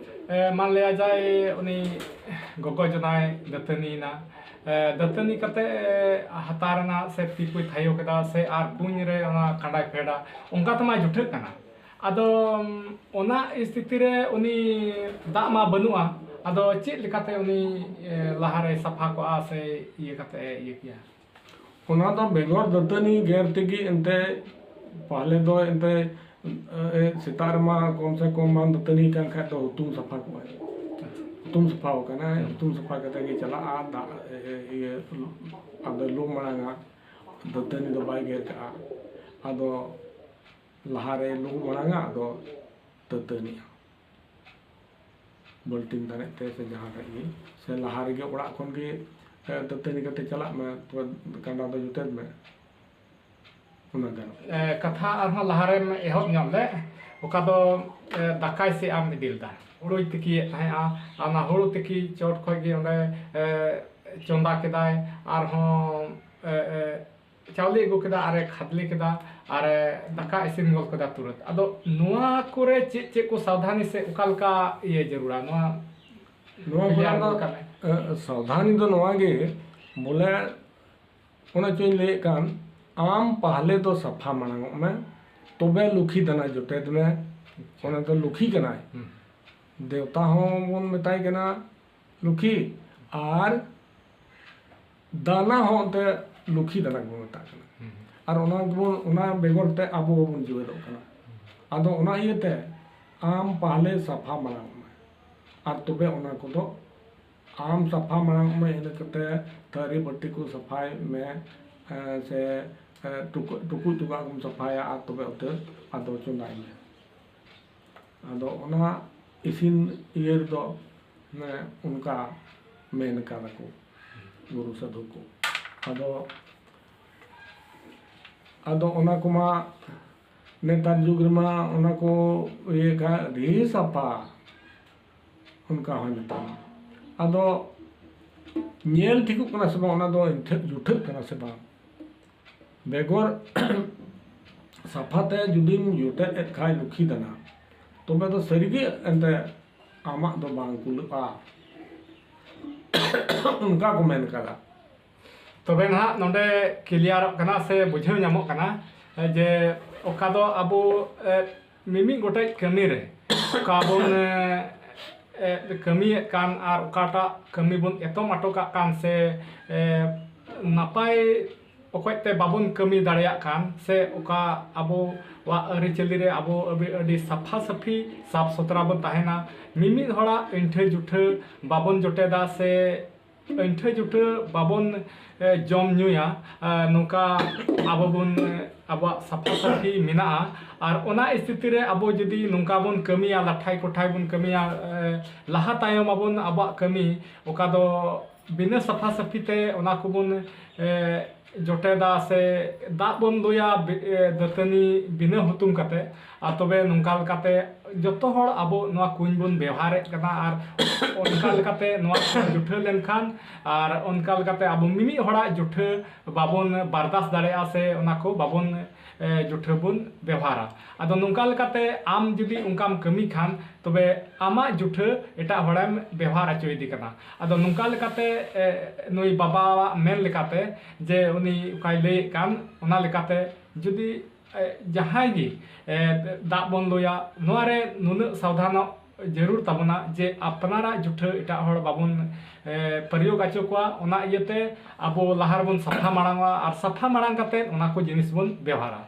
ᱮ, ᱢᱟᱱ ᱞᱤᱭᱟ ᱡᱟᱭ, ᱩᱱᱤ ᱜᱚᱜᱚ ᱡᱚᱱᱟᱭ ᱫᱟᱹᱛᱟᱹᱱᱤᱭᱮᱱᱟ, ᱮ, ᱫᱟᱹᱛᱟᱹᱱᱤ ᱠᱟᱛᱮ, ᱮ, ᱦᱟᱛᱟᱣ ᱨᱮᱱᱟᱜ ᱥᱮ ᱛᱤ ᱠᱚᱭ ᱛᱷᱟᱭᱚ ᱠᱮᱫᱟ ᱥᱮ ᱟᱨ ᱠᱩᱧ ᱨᱮ ᱚᱱᱟ ᱠᱟᱸᱰᱟᱭ ᱯᱷᱮᱰᱟ, ᱚᱱᱠᱟ ᱛᱮᱢᱟ ᱡᱩᱴᱷᱟᱹᱜ ᱠᱟᱱᱟ᱾ ᱟᱫᱚ, ᱚᱱᱟ ᱥᱛᱷᱤᱛᱤ ᱨᱮ ᱩᱱᱤ ᱫᱟᱜ ᱢᱟ ᱵᱟᱹᱱᱩᱜᱼᱟ, ᱟᱫᱚ ᱪᱮᱫ ᱞᱮᱠᱟᱛᱮ ᱩᱱᱤ, ᱮ, ᱞᱟᱦᱟᱨᱮᱭ ᱥᱟᱯᱷᱟ ᱠᱚᱜᱼᱟ ᱥᱮ ᱤᱭᱟᱹ ᱠᱟᱛᱮ ᱮ ᱤᱭᱟᱹ ᱠᱮᱭᱟ? ᱚᱱᱟ ᱫᱚ ᱵᱮᱜᱚᱨ ᱫᱟᱹᱛᱟᱹᱱᱤ ᱜᱮᱨ ᱛᱮᱜᱮ ᱮᱱᱛᱮ, ᱯᱟᱦᱞᱮ ᱫᱚ ᱮᱱᱛᱮ, ᱮ, ᱥᱮᱛᱟᱜ ᱨᱮᱢᱟ ᱠᱚᱢ ᱥᱮ ᱠᱚᱢ ᱵᱟᱝ ᱫᱟᱹᱛᱟᱹᱱᱤ ᱠᱟᱱ ᱠᱷᱟᱡ ᱫᱚ ᱦᱩᱛᱩᱢ ᱥᱟᱯᱷᱟ ᱠᱚᱜᱼᱟᱭ᱾ ᱦᱩᱛᱩᱢ ᱥᱟᱯᱷᱟ ᱟᱠᱟᱱᱟᱭ, ᱦᱩᱛᱩᱢ ᱥᱟᱯᱷᱟ ᱠᱟᱛᱮ ᱜᱮ ᱪᱟᱞᱟᱜᱼᱟ, ᱫᱟᱜ, ᱮ, ᱮ, ᱤᱭᱟᱹ, ᱟᱫᱚ ᱞᱩ ᱢᱟᱲᱟᱝᱟ, ᱫᱟᱹᱛᱟᱹᱱᱤ ᱫᱚ ᱵᱟᱭ ᱜᱮᱨ ᱠᱟᱜᱼᱟ᱾ ᱟᱫᱚ ᱞᱟᱦᱟᱨᱮ ᱞᱩ ᱢᱟᱲᱟᱝᱟ, ᱟᱫᱚ ᱫᱟᱹᱛᱟᱹᱱᱤᱜᱼᱟ᱾ ᱵᱟᱹᱞᱴᱤᱱ ᱫᱟᱱᱮᱡ ᱛᱮ ᱥᱮ ᱡᱟᱦᱟᱸ ᱴᱷᱮᱡ ᱜᱮ, ᱥᱮ ᱞᱟᱦᱟ ᱨᱮᱜᱮ ᱚᱲᱟᱜ ᱠᱷᱚᱱ ᱜᱮ, ᱮ, ᱫᱟᱹᱛᱟᱹᱱᱤ ᱠᱟᱛᱮ ᱪᱟᱞᱟᱜ ᱢᱮ, ᱛᱚᱵᱮ ᱠᱟᱸᱰᱟ ᱫᱚ ᱡᱚᱴᱮᱫ ᱢᱮ, ᱚᱱᱟ ᱜᱟᱱᱚᱜᱼᱟ᱾ ᱮ, ᱠᱟᱛᱷᱟ ᱟᱨᱦᱚᱸ ᱞᱟᱦᱟᱨᱮᱢ ᱮᱦᱚᱵ ᱧᱚᱜ ᱞᱮᱫ, ᱚᱠᱟ ᱫᱚ, ᱮ, ᱫᱟᱠᱟᱭ ᱥᱮᱫ ᱟᱢ ᱤᱫᱤ ᱞᱮᱫᱟ᱾ ᱦᱩᱲᱩᱭ ᱛᱤᱠᱤᱭᱮᱫ ᱛᱟᱦᱮᱸᱜᱼᱟ, ᱟᱨ ᱚᱱᱟ ᱦᱩᱲᱩ ᱛᱤᱠᱤ ᱪᱚᱴ ᱠᱷᱚᱡ ᱜᱮ ᱚᱸᱰᱮ, ᱮ, ᱪᱚᱸᱫᱟ ᱠᱮᱫᱟᱭ, ᱟᱨᱦᱚᱸ, ᱮ, ᱮ, ᱪᱟᱣᱞᱮ ᱟᱹᱜᱩ ᱠᱮᱫᱟ, ᱟᱨᱮ ᱠᱷᱟᱫᱽᱞᱮ ᱠᱮᱫᱟ, ᱟᱨᱮ ᱫᱟᱠᱟ ᱤᱥᱤᱱ ᱜᱚᱫ ᱠᱮᱫᱟ ᱛᱩᱨᱟᱹᱛ᱾ ᱟᱫᱚ ᱱᱚᱣᱟ ᱠᱚᱨᱮ ᱪᱮᱫ ᱪᱮᱫ ᱠᱚ ᱥᱟᱵᱫᱷᱟᱱᱤ ᱥᱮ ᱚᱠᱟ ᱞᱮᱠᱟ ᱤᱭᱟᱹ ᱡᱟᱹᱨᱩᱲᱟ? ᱱᱚᱣᱟ ᱱᱚᱣᱟ ᱠᱚᱨᱮ ᱵᱮᱡᱟᱨ ᱫᱚ, ᱠᱟᱹᱢᱤ᱾ ᱮ, ᱥᱟᱵᱫᱷᱟᱱᱤ ᱫᱚ ᱱᱚᱣᱟ ᱜᱮ, ᱵᱚᱞᱮ, ᱚᱱᱟ ᱪᱚᱧ ᱞᱟᱹᱭᱮᱫ ᱠᱟᱱ, ᱟᱢ ᱯᱟᱦᱞᱮ ᱫᱚ ᱥᱟᱯᱷᱟ ᱢᱟᱲᱟᱝᱚᱜ ᱢᱮ, ᱛᱚᱵᱮ ᱞᱩᱠᱷᱤ ᱫᱟᱱᱟ ᱡᱚᱴᱮᱫ ᱢᱮ᱾ ᱚᱱᱟ ᱫᱚ ᱞᱩᱠᱷᱤ ᱠᱟᱱᱟᱭ᱾ ᱦᱩᱸ᱾ ᱫᱮᱣᱛᱟ ᱦᱚᱸ ᱵᱚᱱ ᱢᱮᱛᱟᱭ ᱠᱟᱱᱟ ᱞᱩᱠᱷᱤ, ᱟᱨ ᱫᱟᱱᱟ ᱦᱚᱸ ᱚᱱᱛᱮ ᱞᱩᱠᱷᱤ ᱫᱟᱱᱟ ᱜᱮᱵᱚᱱ ᱢᱮᱛᱟᱜ ᱠᱟᱱᱟ᱾ ᱦᱩᱸ᱾ ᱟᱨ ᱚᱱᱟ ᱜᱮᱵᱚᱱ, ᱚᱱᱟ ᱵᱮᱜᱚᱨ ᱛᱮ ᱟᱵᱚ ᱵᱟᱵᱚᱱ ᱡᱤᱣᱮᱫᱚᱜ ᱠᱟᱱᱟ᱾ ᱟᱫᱚ ᱚᱱᱟ ᱤᱭᱟᱹᱛᱮ ᱟᱢ ᱯᱟᱦᱞᱮ ᱥᱟᱯᱷᱟ ᱢᱟᱲᱟᱝ ᱢᱮ, ᱟᱨ ᱛᱚᱵᱮ ᱚᱱᱟ ᱠᱚᱫᱚ ᱟᱢ ᱥᱟᱯᱷᱟ ᱢᱟᱲᱟᱝ ᱢᱮ᱾ ᱤᱱᱟᱹ ᱠᱟᱛᱮ ᱛᱷᱟᱹᱨᱤ ᱵᱟᱹᱴᱤ ᱠᱚ ᱥᱟᱯᱷᱟᱭ ᱢᱮ, ᱮ, ᱥᱮ, ᱮ, ᱴᱩᱠᱩᱡ, ᱴᱩᱠᱩᱡ ᱪᱚᱠᱟᱜ ᱠᱚᱢ ᱥᱟᱯᱷᱟᱭᱟ, ᱟᱨ ᱛᱚᱵᱮ ᱩᱛᱟᱹᱨ ᱟᱫᱚ ᱪᱚᱸᱫᱟᱭ ᱢᱮ᱾ ᱟᱫᱚ ᱚᱱᱟ ᱤᱥᱤᱱ ᱤᱭᱟᱹ ᱨᱮᱫᱚ, ᱢᱟᱱᱮ, ᱚᱱᱠᱟ ᱢᱮᱱ ᱠᱟᱫᱟ ᱠᱚ ᱜᱩᱨᱩ ᱥᱟᱫᱷᱩ ᱠᱚ᱾ ᱟᱫᱚ, ᱟᱫᱚ ᱚᱱᱟ ᱠᱚᱢᱟ ᱱᱮᱛᱟᱨ ᱡᱩᱜᱽ ᱨᱮᱢᱟ ᱚᱱᱟ ᱠᱚ ᱤᱭᱟᱹ ᱠᱷᱟᱱ ᱟᱹᱰᱤ ᱥᱟᱯᱷᱟ, ᱚᱱᱠᱟ ᱦᱚᱸ ᱱᱮᱛᱟᱨ ᱢᱟ᱾ ᱟᱫᱚ ᱧᱮᱞ ᱴᱷᱤᱠᱚᱜ ᱠᱟᱱᱟ ᱥᱮ ᱵᱟᱝ, ᱚᱱᱟ ᱫᱚ ᱮᱱᱛᱮᱫ ᱡᱩᱴᱷᱟᱹᱜ ᱠᱟᱱᱟ ᱥᱮ ᱵᱟᱝ? ᱵᱮᱜᱚᱨ ᱥᱟᱯᱷᱟᱛᱮ ᱡᱩᱫᱤᱢ ᱡᱚᱴᱮᱫ ᱮᱫ ᱠᱷᱟᱡ ᱞᱩᱠᱷᱤ ᱫᱟᱱᱟ, ᱛᱚᱵᱮ ᱫᱚ ᱥᱟᱹᱨᱤᱜᱮ ᱮᱱᱛᱮ ᱟᱢᱟᱜ ᱫᱚ ᱵᱟᱝ ᱠᱩᱞᱟᱹᱜᱼᱟ, ᱚᱱᱠᱟ ᱠᱚ ᱢᱮᱱ ᱠᱟᱫᱟ᱾ ᱛᱚᱵᱮ ᱱᱟᱦᱟᱜ ᱱᱚᱰᱮ ᱠᱞᱤᱭᱟᱨᱚᱜ ᱠᱟᱱᱟ ᱥᱮ ᱵᱩᱡᱷᱟᱹᱣ ᱧᱟᱢᱚᱜ ᱠᱟᱱᱟ, ᱮ, ᱡᱮ ᱚᱠᱟ ᱫᱚ ᱟᱵᱚ, ᱮ, ᱢᱤᱢᱤᱫ ᱜᱚᱴᱮᱡ ᱠᱟᱹᱢᱤ ᱨᱮ ᱚᱠᱟ ᱵᱚᱱ, ᱮ, ᱮ, ᱠᱟᱹᱢᱤᱭᱮᱫ ᱠᱟᱱ ᱟᱨ ᱚᱠᱟᱴᱟᱜ ᱠᱟᱹᱢᱤ ᱵᱚᱱ ᱮᱛᱚᱢ ᱟᱴᱚ ᱠᱟᱜ ᱠᱟᱱ ᱥᱮ, ᱮ, ᱱᱟᱯᱟᱭ ᱚᱠᱚᱡ ᱛᱮ ᱵᱟᱵᱚᱱ ᱠᱟᱹᱢᱤ ᱫᱟᱲᱮᱭᱟᱜ ᱠᱟᱱ ᱥᱮ ᱚᱠᱟ ᱟᱵᱚᱣᱟᱜ ᱟᱹᱨᱤᱪᱟᱹᱞᱤ ᱨᱮ ᱟᱵᱚ ᱟᱹᱰᱤ, ᱟᱹᱰᱤ ᱥᱟᱯᱷᱟ ᱥᱟᱹᱯᱷᱤ ᱥᱟᱯᱷ ᱥᱩᱛᱨᱟ ᱵᱚᱱ ᱛᱟᱦᱮᱱᱟ, ᱢᱤᱢᱤᱫ ᱦᱚᱲᱟᱜ ᱟᱹᱭᱴᱷᱟᱹ ᱡᱩᱴᱷᱟᱹ ᱵᱟᱵᱚᱱ ᱡᱚᱴᱮᱫᱟ ᱥᱮ ᱟᱹᱭᱴᱷᱟᱹ ᱡᱩᱴᱷᱟᱹ ᱵᱟᱵᱚᱱ, ᱮ, ᱡᱚᱢ ᱧᱩᱭᱟ, ᱮ, ᱱᱚᱝᱠᱟ ᱟᱵᱚ ᱵᱚᱱ, ᱮ, ᱟᱵᱚᱣᱟᱜ ᱥᱟᱯᱷᱟ ᱥᱟᱹᱯᱷᱤ ᱢᱮᱱᱟᱜᱼᱟ᱾ ᱟᱨ ᱚᱱᱟ ᱥᱛᱷᱤᱛᱤ ᱨᱮ ᱟᱵᱚ ᱡᱩᱫᱤ ᱱᱚᱝᱠᱟ ᱵᱚᱱ ᱠᱟᱹᱢᱤᱭᱟ, ᱞᱟᱴᱷᱟᱭ ᱠᱚᱴᱷᱟᱭ ᱵᱚᱱ ᱠᱟᱹᱢᱤᱭᱟ, ᱮ, ᱞᱟᱦᱟ ᱛᱟᱭᱚᱢ ᱟᱵᱚᱱ ᱟᱵᱚᱣᱟᱜ ᱠᱟᱹᱢᱤ, ᱚᱠᱟ ᱫᱚ ᱵᱤᱱᱟᱹ ᱥᱟᱯᱷᱟ ᱥᱟᱹᱯᱷᱤ ᱛᱮ ᱚᱱᱟ ᱠᱚᱵᱚᱱ, ᱮ, ᱡᱚᱴᱮᱫᱟ ᱥᱮ ᱫᱟᱜ ᱵᱚᱱ ᱞᱩᱭᱟ, ᱵᱤ-, ᱮ, ᱫᱟᱹᱛᱟᱹᱱᱤ ᱵᱤᱱᱟᱹ ᱦᱩᱛᱩᱢ ᱠᱟᱛᱮ᱾ ᱟᱨ ᱛᱚᱵᱮ ᱱᱚᱝᱠᱟ ᱞᱮᱠᱟᱛᱮ ᱡᱚᱛᱚ ᱦᱚᱲ ᱟᱵᱚ ᱱᱚᱣᱟ ᱠᱩᱧ ᱵᱚᱱ ᱵᱮᱣᱦᱟᱨᱮᱫ ᱠᱟᱱᱟ, ᱟᱨ ᱚᱱᱠᱟ ᱞᱮᱠᱟᱛᱮ ᱱᱚᱣᱟ ᱠᱚ ᱡᱩᱴᱷᱟᱹ ᱞᱮᱱᱠᱷᱟᱱ, ᱟᱨ ᱚᱱᱠᱟ ᱞᱮᱠᱟᱛᱮ ᱟᱵᱚ ᱢᱤᱢᱤᱫ ᱦᱚᱲᱟᱜ ᱡᱩᱴᱷᱟᱹ ᱵᱟᱵᱚᱱ ᱵᱟᱨᱫᱟᱥ ᱫᱟᱲᱮᱭᱟᱜᱼᱟ ᱥᱮ ᱚᱱᱟ ᱠᱚ ᱵᱟᱵᱚᱱ, ᱮ, ᱡᱩᱴᱷᱟᱹ ᱵᱚᱱ ᱵᱮᱣᱦᱟᱨᱟ᱾ ᱟᱫᱚ ᱱᱚᱝᱠᱟ ᱞᱮᱠᱟᱛᱮ ᱟᱢ ᱡᱩᱫᱤ ᱚᱱᱠᱟᱢ ᱠᱟᱹᱢᱤ ᱠᱷᱟᱱ, ᱛᱚᱵᱮ ᱟᱢᱟᱜ ᱡᱩᱴᱷᱟᱹ ᱮᱴᱟᱜ ᱦᱚᱲᱮᱢ ᱵᱮᱣᱦᱟᱨ ᱦᱚᱪᱚᱭᱮᱫᱮ ᱠᱟᱱᱟ᱾ ᱟᱫᱚ ᱱᱚᱝᱠᱟ ᱞᱮᱠᱟᱛᱮ, ᱮ, ᱱᱩᱭ ᱵᱟᱵᱟᱣᱟᱜ ᱢᱮᱱ ᱞᱮᱠᱟᱛᱮ, ᱡᱮ ᱩᱱᱤ ᱚᱠᱟᱭ ᱞᱟᱹᱭᱮᱫ ᱠᱟᱱ, ᱚᱱᱟ ᱞᱮᱠᱟᱛᱮ ᱡᱩᱫᱤ, ᱮ, ᱡᱟᱦᱟᱸᱭ ᱜᱮ, ᱮ, ᱫᱟᱜ ᱵᱚᱱ ᱞᱩᱭᱟ, ᱱᱚᱣᱟ ᱨᱮ ᱱᱩᱱᱟᱹᱜ ᱥᱟᱵᱫᱷᱟᱱᱚᱜ ᱡᱟᱹᱨᱩᱲ ᱛᱟᱵᱚᱱᱟ ᱡᱮ ᱟᱯᱱᱟᱨᱟᱜ ᱡᱩᱴᱷᱟᱹ ᱮᱴᱟᱜ ᱦᱚᱲ ᱵᱟᱵᱚᱱ, ᱮ, ᱯᱨᱚᱭᱳᱜ ᱦᱚᱪᱚ ᱠᱚᱣᱟ᱾ ᱚᱱᱟ ᱤᱭᱟᱹᱛᱮ ᱟᱵᱚ ᱞᱟᱦᱟ ᱨᱮᱵᱚᱱ ᱥᱟᱯᱷᱟ ᱢᱟᱲᱟᱝᱚᱜᱼᱟ, ᱟᱨ ᱥᱟᱯᱷᱟ ᱢᱟᱲᱟᱝ ᱠᱟᱛᱮ ᱚᱱᱟ ᱠᱚ ᱡᱤᱱᱤᱥ ᱵᱚᱱ ᱵᱮᱣᱦᱟᱨᱟ᱾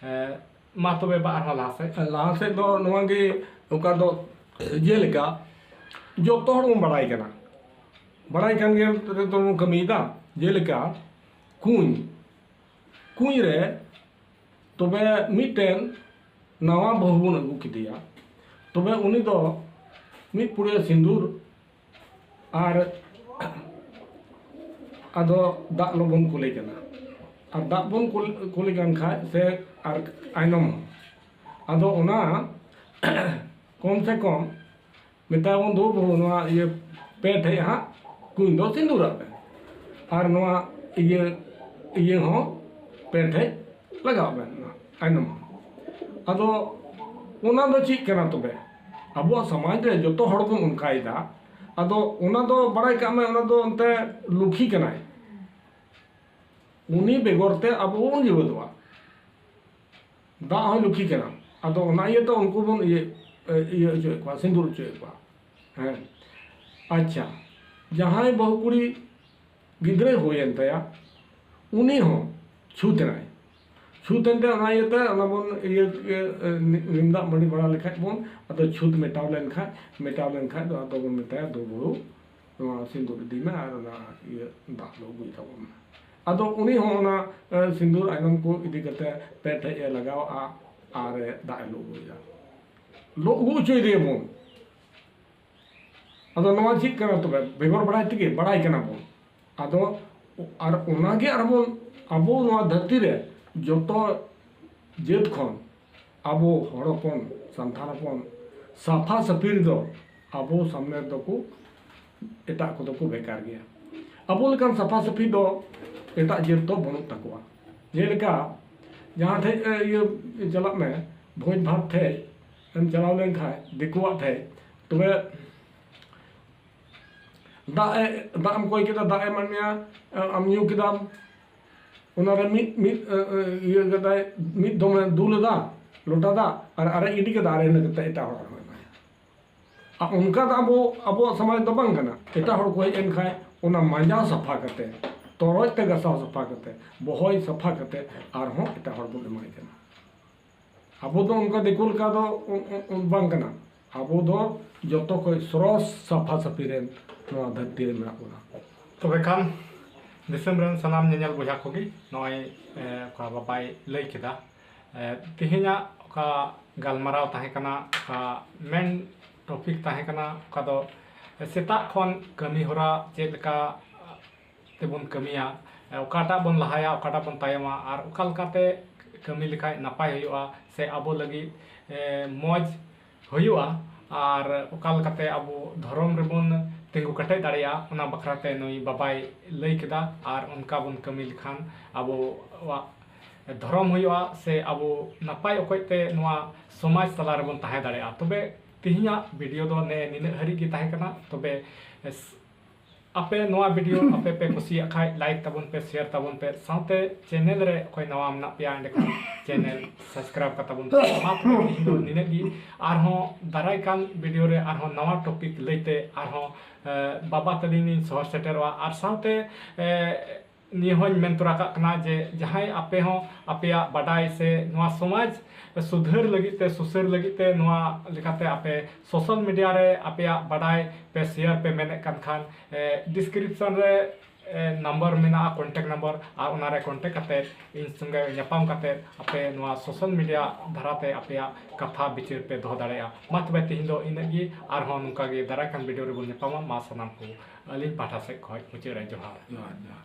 ᱮ, ᱢᱟ ᱛᱚᱵᱮ ᱵᱟ ᱟᱨᱦᱚᱸ ᱞᱟᱦᱟ ᱥᱮᱫ᱾ ᱞᱟᱦᱟ ᱥᱮᱫ ᱫᱚ ᱱᱚᱣᱟ ᱜᱮ, ᱚᱠᱟ ᱫᱚ ᱡᱮᱞᱮᱠᱟ ᱡᱚᱛᱚ ᱦᱚᱲ ᱵᱚᱱ ᱵᱟᱲᱟᱭ ᱠᱟᱱᱟ, ᱵᱟᱲᱟᱭ ᱠᱟᱱ ᱜᱮ ᱨᱮᱫᱚ ᱵᱚᱱ ᱠᱟᱹᱢᱤᱭᱮᱫᱟ᱾ ᱡᱮᱞᱮᱠᱟ ᱠᱩᱧ, ᱠᱩᱧ ᱨᱮ ᱛᱚᱵᱮ ᱢᱤᱫᱴᱮᱱ ᱱᱟᱣᱟ ᱵᱟᱹᱦᱩ ᱵᱚᱱ ᱟᱹᱜᱩ ᱠᱮᱫᱮᱭᱟ, ᱛᱚᱵᱮ ᱩᱱᱤ ᱫᱚ ᱢᱤᱫ ᱯᱩᱲᱤᱭᱟᱹ ᱥᱤᱸᱫᱩᱨ ᱟᱨ ᱟᱫᱚ ᱫᱟᱜ ᱞᱚᱵᱚᱱ ᱠᱩᱞᱮ ᱠᱟᱱᱟ᱾ ᱟᱨ ᱫᱟᱜ ᱵᱚᱱ ᱠᱩᱞ ᱠᱩᱞᱮ ᱠᱟᱱ ᱠᱷᱟᱡ ᱥᱮ ᱟᱨ ᱟᱭᱱᱚᱢ ᱦᱚᱸ, ᱟᱫᱚ ᱚᱱᱟ ᱠᱚᱢ ᱥᱮ ᱠᱚᱢ ᱢᱮᱛᱟᱭᱟᱵᱚᱱ, "ᱫᱩ ᱵᱟᱹᱵᱩ, ᱱᱚᱣᱟ ᱤᱭᱟᱹ ᱯᱮ ᱴᱷᱮᱡ ᱦᱟᱸᱜ ᱠᱩᱧ ᱫᱚ ᱥᱤᱸᱫᱩᱨᱟᱜ ᱯᱮ, ᱟᱨ ᱱᱚᱣᱟ ᱤᱭᱟᱹ ᱤᱭᱟᱹ ᱦᱚᱸ ᱯᱮ ᱴᱷᱮᱡ ᱞᱟᱜᱟᱣ ᱵᱮᱱ, ᱱᱚᱣᱟ ᱟᱭᱱᱚᱢ ᱦᱚᱸ᱾" ᱟᱫᱚ ᱚᱱᱟ ᱫᱚ ᱪᱮᱫ ᱠᱟᱱᱟ ᱛᱚᱵᱮ? ᱟᱵᱚᱣᱟᱜ ᱥᱚᱢᱟᱡᱽ ᱨᱮ ᱡᱚᱛᱚ ᱦᱚᱲ ᱵᱚᱱ ᱚᱱᱠᱟᱭᱮᱫᱟ᱾ ᱟᱫᱚ ᱚᱱᱟ ᱫᱚ ᱵᱟᱲᱟᱭ ᱠᱟᱜ ᱢᱮ, ᱚᱱᱟ ᱫᱚ ᱚᱱᱛᱮ ᱞᱩᱠᱷᱤ ᱠᱟᱱᱟᱭ, ᱩᱱᱤ ᱵᱮᱜᱚᱨ ᱛᱮ ᱟᱵᱚ ᱵᱚᱱ ᱡᱤᱣᱮᱫᱚᱜᱼᱟ᱾ ᱫᱟᱜ ᱦᱚᱸᱭ ᱞᱩᱠᱷᱤ ᱠᱟᱱᱟ᱾ ᱟᱫᱚ ᱚᱱᱟ ᱤᱭᱟᱹᱛᱮ ᱩᱱᱠᱩ ᱵᱚᱱ ᱤᱭᱟᱹ ᱤᱭᱟᱹ ᱦᱚᱪᱚᱭᱮᱫ ᱠᱚᱣᱟ, ᱥᱤᱸᱫᱩᱨ ᱦᱚᱪᱚᱭᱮᱫ ᱠᱚᱣᱟ᱾ ᱦᱮᱸ, ᱟᱪᱪᱷᱟ, ᱡᱟᱦᱟᱸᱭ ᱵᱟᱹᱦᱩ ᱠᱩᱲᱤ ᱜᱤᱫᱽᱨᱟᱹ ᱦᱩᱭᱮᱱ ᱛᱟᱭᱟ, ᱩᱱᱤ ᱦᱚᱸ ᱪᱷᱩᱛ ᱮᱱᱟᱭ᱾ ᱪᱷᱩᱛ ᱮᱱᱛᱮ ᱚᱱᱟ ᱤᱭᱟᱹᱛᱮ ᱚᱱᱟ ᱵᱚᱱ ᱤᱭᱟᱹ ᱤᱭᱟᱹ, ᱱᱤᱢ ᱫᱟᱜ ᱢᱟᱹᱰᱤ ᱵᱟᱲᱟ ᱞᱮᱠᱷᱟᱡ ᱵᱚᱱ, ᱟᱫᱚ ᱪᱷᱩᱛ ᱢᱮᱴᱟᱣ ᱞᱮᱱᱠᱷᱟᱡ, ᱢᱮᱴᱟᱣ ᱞᱮᱱᱠᱷᱟᱡ ᱫᱚ ᱟᱫᱚ ᱵᱚᱱ ᱢᱮᱛᱟᱭᱟ, "ᱫᱩ ᱵᱟᱹᱦᱩ, ᱱᱚᱣᱟ ᱥᱤᱸᱫᱩᱨ ᱤᱫᱤ ᱢᱮ ᱟᱨ ᱚᱱᱟ ᱤᱭᱟᱹ ᱫᱟᱜ ᱫᱚ ᱟᱹᱜᱩᱭ ᱛᱟᱵᱚᱱ ᱢᱮ᱾" ᱟᱫᱚ ᱩᱱᱤ ᱦᱚᱸ ᱚᱱᱟ ᱮ, ᱥᱤᱸᱫᱩᱨ ᱟᱭᱱᱚᱢ ᱠᱚ ᱤᱫᱤ ᱠᱟᱛᱮ ᱯᱮ ᱴᱷᱮᱡ ᱮ ᱞᱟᱜᱟᱣᱟᱜᱼᱟ ᱟᱨ ᱮ ᱫᱟᱜ ᱮ ᱞᱩ ᱟᱹᱜᱩᱭᱟ, ᱞᱩ ᱟᱹᱜᱩ ᱦᱚᱪᱚᱭᱮᱫᱮᱭᱟ ᱵᱚᱱ᱾ ᱟᱫᱚ ᱱᱚᱣᱟ ᱪᱮᱫ ᱠᱟᱱᱟ ᱛᱚᱵᱮ? ᱵᱮᱜᱚᱨ ᱵᱟᱲᱟᱭ ᱛᱮᱜᱮ ᱵᱟᱲᱟᱭ ᱠᱟᱱᱟ ᱵᱚᱱ᱾ ᱟᱫᱚ ᱟᱨ ᱚᱱᱟᱜᱮ ᱟᱨᱵᱚᱱ, ᱟᱵᱚ ᱱᱚᱣᱟ ᱫᱷᱟᱹᱨᱛᱤ ᱨᱮ ᱡᱚᱛᱚ ᱡᱟᱹᱛ ᱠᱷᱚᱱ ᱟᱵᱚ ᱦᱚᱲ ᱦᱚᱯᱚᱱ, ᱥᱟᱱᱛᱟᱲ ᱦᱚᱯᱚᱱ ᱥᱟᱯᱷᱟ ᱥᱟᱹᱯᱷᱤ ᱨᱮᱫᱚ ᱟᱵᱚ ᱥᱟᱢᱱᱮ ᱨᱮᱫᱚ ᱠᱚ, ᱮᱴᱟᱜ ᱠᱚᱫᱚ ᱠᱚ ᱵᱷᱮᱜᱟᱨ ᱜᱮᱭᱟ᱾ ᱟᱵᱚ ᱞᱮᱠᱟᱱ ᱥᱟᱯᱷᱟ ᱥᱟᱹᱯᱷᱤ ᱫᱚ ᱮᱴᱟᱜ ᱡᱟᱹᱛ ᱫᱚ ᱵᱟᱹᱱᱩᱜ ᱛᱟᱠᱚᱣᱟ᱾ ᱡᱮᱞᱮᱠᱟ ᱡᱟᱦᱟᱸ ᱴᱷᱮᱡ ᱮ, ᱤᱭᱟᱹ ᱪᱟᱞᱟᱜ ᱢᱮ, ᱵᱷᱚᱡᱽ ᱵᱷᱟᱛ ᱴᱷᱮᱡ ᱮᱢ ᱪᱟᱞᱟᱣ ᱞᱮᱱᱠᱷᱟᱡ ᱫᱤᱠᱩᱣᱟᱜ ᱴᱷᱮᱡ, ᱛᱚᱵᱮ ᱫᱟᱜ ᱮ, ᱫᱟᱜ ᱮᱢ ᱠᱚᱭ ᱠᱮᱫᱟ, ᱫᱟᱜ ᱮ ᱮᱢᱟᱫ ᱢᱮᱭᱟ, ᱟᱢ ᱧᱩ ᱠᱮᱫᱟᱢ, ᱚᱱᱟᱨᱮ ᱢᱤᱫ ᱢᱤᱫ ᱮ, ᱮ, ᱤᱭᱟᱹ ᱠᱟᱫᱟᱭ, ᱢᱤᱫ ᱫᱚᱢᱮ ᱫᱩᱞ ᱮᱫᱟ ᱞᱚᱴᱟ ᱫᱟᱜ ᱟᱨ ᱟᱨᱮᱡ ᱜᱤᱰᱤ ᱠᱮᱫᱟ, ᱟᱨ ᱤᱱᱟᱹ ᱠᱟᱛᱮ ᱮᱴᱟᱜ ᱦᱚᱲ ᱟᱨᱦᱚᱸ ᱮᱢᱟᱭᱟ᱾ ᱟᱨ ᱚᱱᱠᱟ ᱫᱚ ᱟᱵᱚ, ᱟᱵᱚᱣᱟᱜ ᱥᱚᱢᱟᱡᱽ ᱫᱚ ᱵᱟᱝ ᱠᱟᱱᱟ᱾ ᱮᱴᱟᱜ ᱦᱚᱲ ᱠᱚ ᱦᱮᱡ ᱮᱱ ᱠᱷᱟᱡ ᱚᱱᱟ ᱢᱟᱸᱡᱟᱣ ᱥᱟᱯᱷᱟ ᱠᱟᱛᱮ, ᱛᱚᱨᱚᱡ ᱛᱮ ᱜᱟᱥᱟᱣ ᱥᱟᱯᱷᱟ ᱠᱟᱛᱮ, ᱵᱚᱦᱚᱭ ᱥᱟᱯᱷᱟ ᱠᱟᱛᱮ ᱟᱨᱦᱚᱸ ᱮᱴᱟᱜ ᱦᱚᱲ ᱵᱚᱱ ᱮᱢᱟᱭ ᱠᱟᱱᱟ᱾ ᱟᱵᱚ ᱫᱚ ᱚᱱᱠᱟ ᱫᱤᱠᱩ ᱞᱮᱠᱟ ᱫᱚ ᱩ- ᱩ- ᱩ- ᱵᱟᱝ ᱠᱟᱱᱟ᱾ ᱟᱵᱚ ᱫᱚ ᱡᱚᱛᱚ ᱠᱷᱚᱱ ᱥᱚᱨᱚᱥ ᱥᱟᱯᱷᱟ ᱥᱟᱹᱯᱷᱤ ᱨᱮᱱ ᱱᱚᱣᱟ ᱫᱷᱟᱹᱨᱛᱤ ᱨᱮ ᱢᱮᱱᱟᱜ ᱵᱚᱱᱟ᱾ ᱛᱚᱵᱮ ᱠᱷᱟᱱ ᱫᱤᱥᱚᱢ ᱨᱮᱱ ᱥᱟᱱᱟᱢ ᱧᱮᱧᱮᱞ ᱵᱚᱭᱦᱟ ᱠᱚᱜᱮ ᱱᱚᱜᱼᱚᱭ, ᱮ, ᱚᱠᱟ ᱵᱟᱵᱟᱭ ᱞᱟᱹᱭ ᱠᱮᱫᱟ, ᱮ, ᱛᱮᱦᱮᱧᱟᱜ ᱚᱠᱟ ᱜᱟᱞᱢᱟᱨᱟᱣ ᱛᱟᱦᱮᱸ ᱠᱟᱱᱟ, ᱚᱠᱟ ᱢᱮᱱ ᱴᱚᱯᱤᱠ ᱛᱟᱦᱮᱸ ᱠᱟᱱᱟ, ᱚᱠᱟ ᱫᱚ ᱥᱮᱛᱟᱜ ᱠᱷᱚᱱ ᱠᱟᱹᱢᱤ ᱦᱚᱨᱟ ᱪᱮᱫ ᱞᱮᱠᱟ ᱛᱮᱵᱚᱱ ᱠᱟᱹᱢᱤᱭᱟ, ᱚᱠᱟᱴᱟᱜ ᱵᱚᱱ ᱞᱟᱦᱟᱭᱟ, ᱚᱠᱟᱴᱟᱜ ᱵᱚᱱ ᱛᱟᱭᱚᱢᱟ, ᱟᱨ ᱚᱠᱟ ᱞᱮᱠᱟᱛᱮ ᱠᱟᱹᱢᱤ ᱞᱮᱠᱷᱟᱡ ᱱᱟᱯᱟᱭ ᱦᱩᱭᱩᱜᱼᱟ ᱥᱮ ᱟᱵᱚ ᱞᱟᱹᱜᱤᱫ, ᱮ, ᱢᱚᱡᱽ ᱦᱩᱭᱩᱜᱼᱟ, ᱟᱨ ᱚᱠᱟ ᱞᱮᱠᱟᱛᱮ ᱟᱵᱚ ᱫᱷᱚᱨᱚᱢ ᱨᱮᱵᱚᱱ ᱛᱤᱸᱜᱩ ᱠᱮᱴᱮᱡ ᱫᱟᱲᱮᱭᱟᱜᱼᱟ, ᱚᱱᱟ ᱵᱟᱠᱷᱨᱟ ᱛᱮ ᱱᱩᱭ ᱵᱟᱵᱟᱭ ᱞᱟᱹᱭ ᱠᱮᱫᱟ᱾ ᱟᱨ ᱚᱱᱠᱟ ᱵᱚᱱ ᱠᱟᱹᱢᱤ ᱞᱮᱠᱷᱟᱱ ᱟᱵᱚᱣᱟᱜ ᱫᱷᱚᱨᱚᱢ ᱦᱩᱭᱩᱜᱼᱟ ᱥᱮ ᱟᱵᱚ ᱱᱟᱯᱟᱭ ᱚᱠᱚᱡ ᱛᱮ ᱱᱚᱣᱟ ᱥᱚᱢᱟᱡᱽ ᱛᱟᱞᱟ ᱨᱮᱵᱚᱱ ᱛᱟᱦᱮᱸ ᱫᱟᱲᱮᱭᱟᱜᱼᱟ᱾ ᱛᱚᱵᱮ ᱛᱮᱦᱮᱧᱟᱜ ᱵᱷᱤᱰᱤᱭᱳ ᱫᱚ ᱱᱮ ᱱᱤᱱᱟᱹᱜ ᱦᱟᱹᱨᱤᱡ ᱜᱮ ᱛᱟᱦᱮᱸ ᱠᱟᱱᱟ᱾ ᱛᱚᱵᱮ ᱮᱥ- ᱟᱯᱮ ᱱᱚᱣᱟ ᱵᱷᱤᱰᱤᱭᱳ ᱟᱯᱮ ᱯᱮ ᱠᱩᱥᱤᱭᱟᱜ ᱠᱷᱟᱡ ᱞᱟᱭᱤᱠ ᱛᱟᱵᱚᱱ ᱯᱮ, ᱥᱮᱭᱟᱨ ᱛᱟᱵᱚᱱ ᱯᱮ, ᱥᱟᱶᱛᱮ ᱪᱮᱱᱮᱞ ᱨᱮ ᱚᱠᱚᱭ ᱱᱟᱣᱟ ᱢᱮᱱᱟᱜ ᱯᱮᱭᱟ ᱮᱸᱰᱮᱠᱷᱟᱱ ᱪᱮᱱᱮᱞ ᱥᱟᱵᱥᱠᱨᱟᱭᱤᱵ ᱠᱟᱛᱟ ᱵᱚᱱ ᱯᱮ᱾ ᱢᱟ ᱛᱚᱵᱮ ᱛᱮᱦᱮᱧ ᱫᱚ ᱱᱤᱱᱟᱹᱜ ᱜᱮ, ᱟᱨᱦᱚᱸ ᱫᱟᱨᱟᱭ ᱠᱟᱱ ᱵᱷᱤᱰᱤᱭᱳ ᱨᱮ ᱟᱨᱦᱚᱸ ᱱᱟᱣᱟ ᱴᱚᱯᱤᱠ ᱞᱟᱹᱭᱛᱮ ᱟᱨᱦᱚᱸ, ᱮ, ᱵᱟᱵᱟ ᱛᱟᱹᱞᱤᱧ ᱞᱤᱧ ᱥᱚᱦᱚᱨ ᱥᱮᱴᱮᱨᱚᱜᱼᱟ᱾ ᱟᱨ ᱥᱟᱶᱛᱮ, ᱮ, ᱱᱤᱭᱟᱹ ᱦᱚᱸᱧ ᱢᱮᱱ ᱛᱚᱨᱟ ᱠᱟᱜ ᱠᱟᱱᱟ ᱡᱮ ᱡᱟᱦᱟᱸᱭ ᱟᱯᱮ ᱦᱚᱸ ᱟᱯᱮᱭᱟᱜ ᱵᱟᱰᱟᱭ ᱥᱮ ᱱᱚᱣᱟ ᱥᱚᱢᱟᱡᱽ ᱥᱩᱫᱷᱟᱹᱨ ᱞᱟᱹᱜᱤᱫ ᱛᱮ, ᱥᱩᱥᱟᱹᱨ ᱞᱟᱹᱜᱤᱫ ᱛᱮ ᱱᱚᱣᱟ ᱞᱮᱠᱟᱛᱮ ᱟᱯᱮ ᱥᱳᱥᱟᱞ ᱢᱤᱰᱤᱭᱟ ᱨᱮ ᱟᱯᱮᱭᱟᱜ ᱵᱟᱰᱟᱭ ᱯᱮ ᱥᱮᱭᱟᱨ ᱯᱮ ᱢᱮᱱᱮᱫ ᱠᱟᱱ ᱠᱷᱟᱱ, ᱮ, ᱰᱤᱥᱠᱨᱤᱯᱥᱚᱱ ᱨᱮ, ᱮ, ᱱᱟᱢᱵᱟᱨ ᱢᱮᱱᱟᱜᱼᱟ, ᱠᱚᱱᱴᱮᱠᱴ ᱱᱟᱢᱵᱟᱨ, ᱟᱨ ᱚᱱᱟᱨᱮ ᱠᱚᱱᱴᱮᱠᱴ ᱠᱟᱛᱮ ᱤᱧ ᱥᱚᱸᱜᱮ ᱧᱟᱯᱟᱢ ᱠᱟᱛᱮ ᱟᱯᱮ ᱱᱚᱣᱟ ᱥᱳᱥᱟᱞ ᱢᱤᱰᱤᱭᱟ ᱫᱷᱟᱨᱟᱛᱮ ᱟᱯᱮᱭᱟᱜ ᱠᱟᱛᱷᱟ ᱵᱤᱪᱟᱹᱨ ᱯᱮ ᱫᱚᱦᱚ ᱫᱟᱲᱮᱭᱟᱜᱼᱟ᱾ ᱢᱟ ᱛᱚᱵᱮ ᱛᱮᱦᱮᱧ ᱫᱚ ᱤᱱᱟᱹᱜ ᱜᱮ, ᱟᱨᱦᱚᱸ ᱱᱚᱝᱠᱟ ᱜᱮ ᱫᱟᱨᱟᱭ ᱠᱟᱱ ᱵᱷᱤᱰᱤᱭᱳ ᱨᱮᱵᱚᱱ ᱧᱟᱯᱟᱢᱟ᱾ ᱢᱟ ᱥᱟᱱᱟᱢ ᱠᱚ ᱟᱹᱞᱤᱧ ᱯᱟᱦᱴᱟ ᱥᱮᱫ ᱠᱷᱚᱱ ᱢᱩᱪᱟᱹᱫ ᱨᱮ ᱡᱚᱦᱟᱨ᱾ ᱡᱚᱦᱟᱨ, ᱡᱚᱦᱟᱨ᱾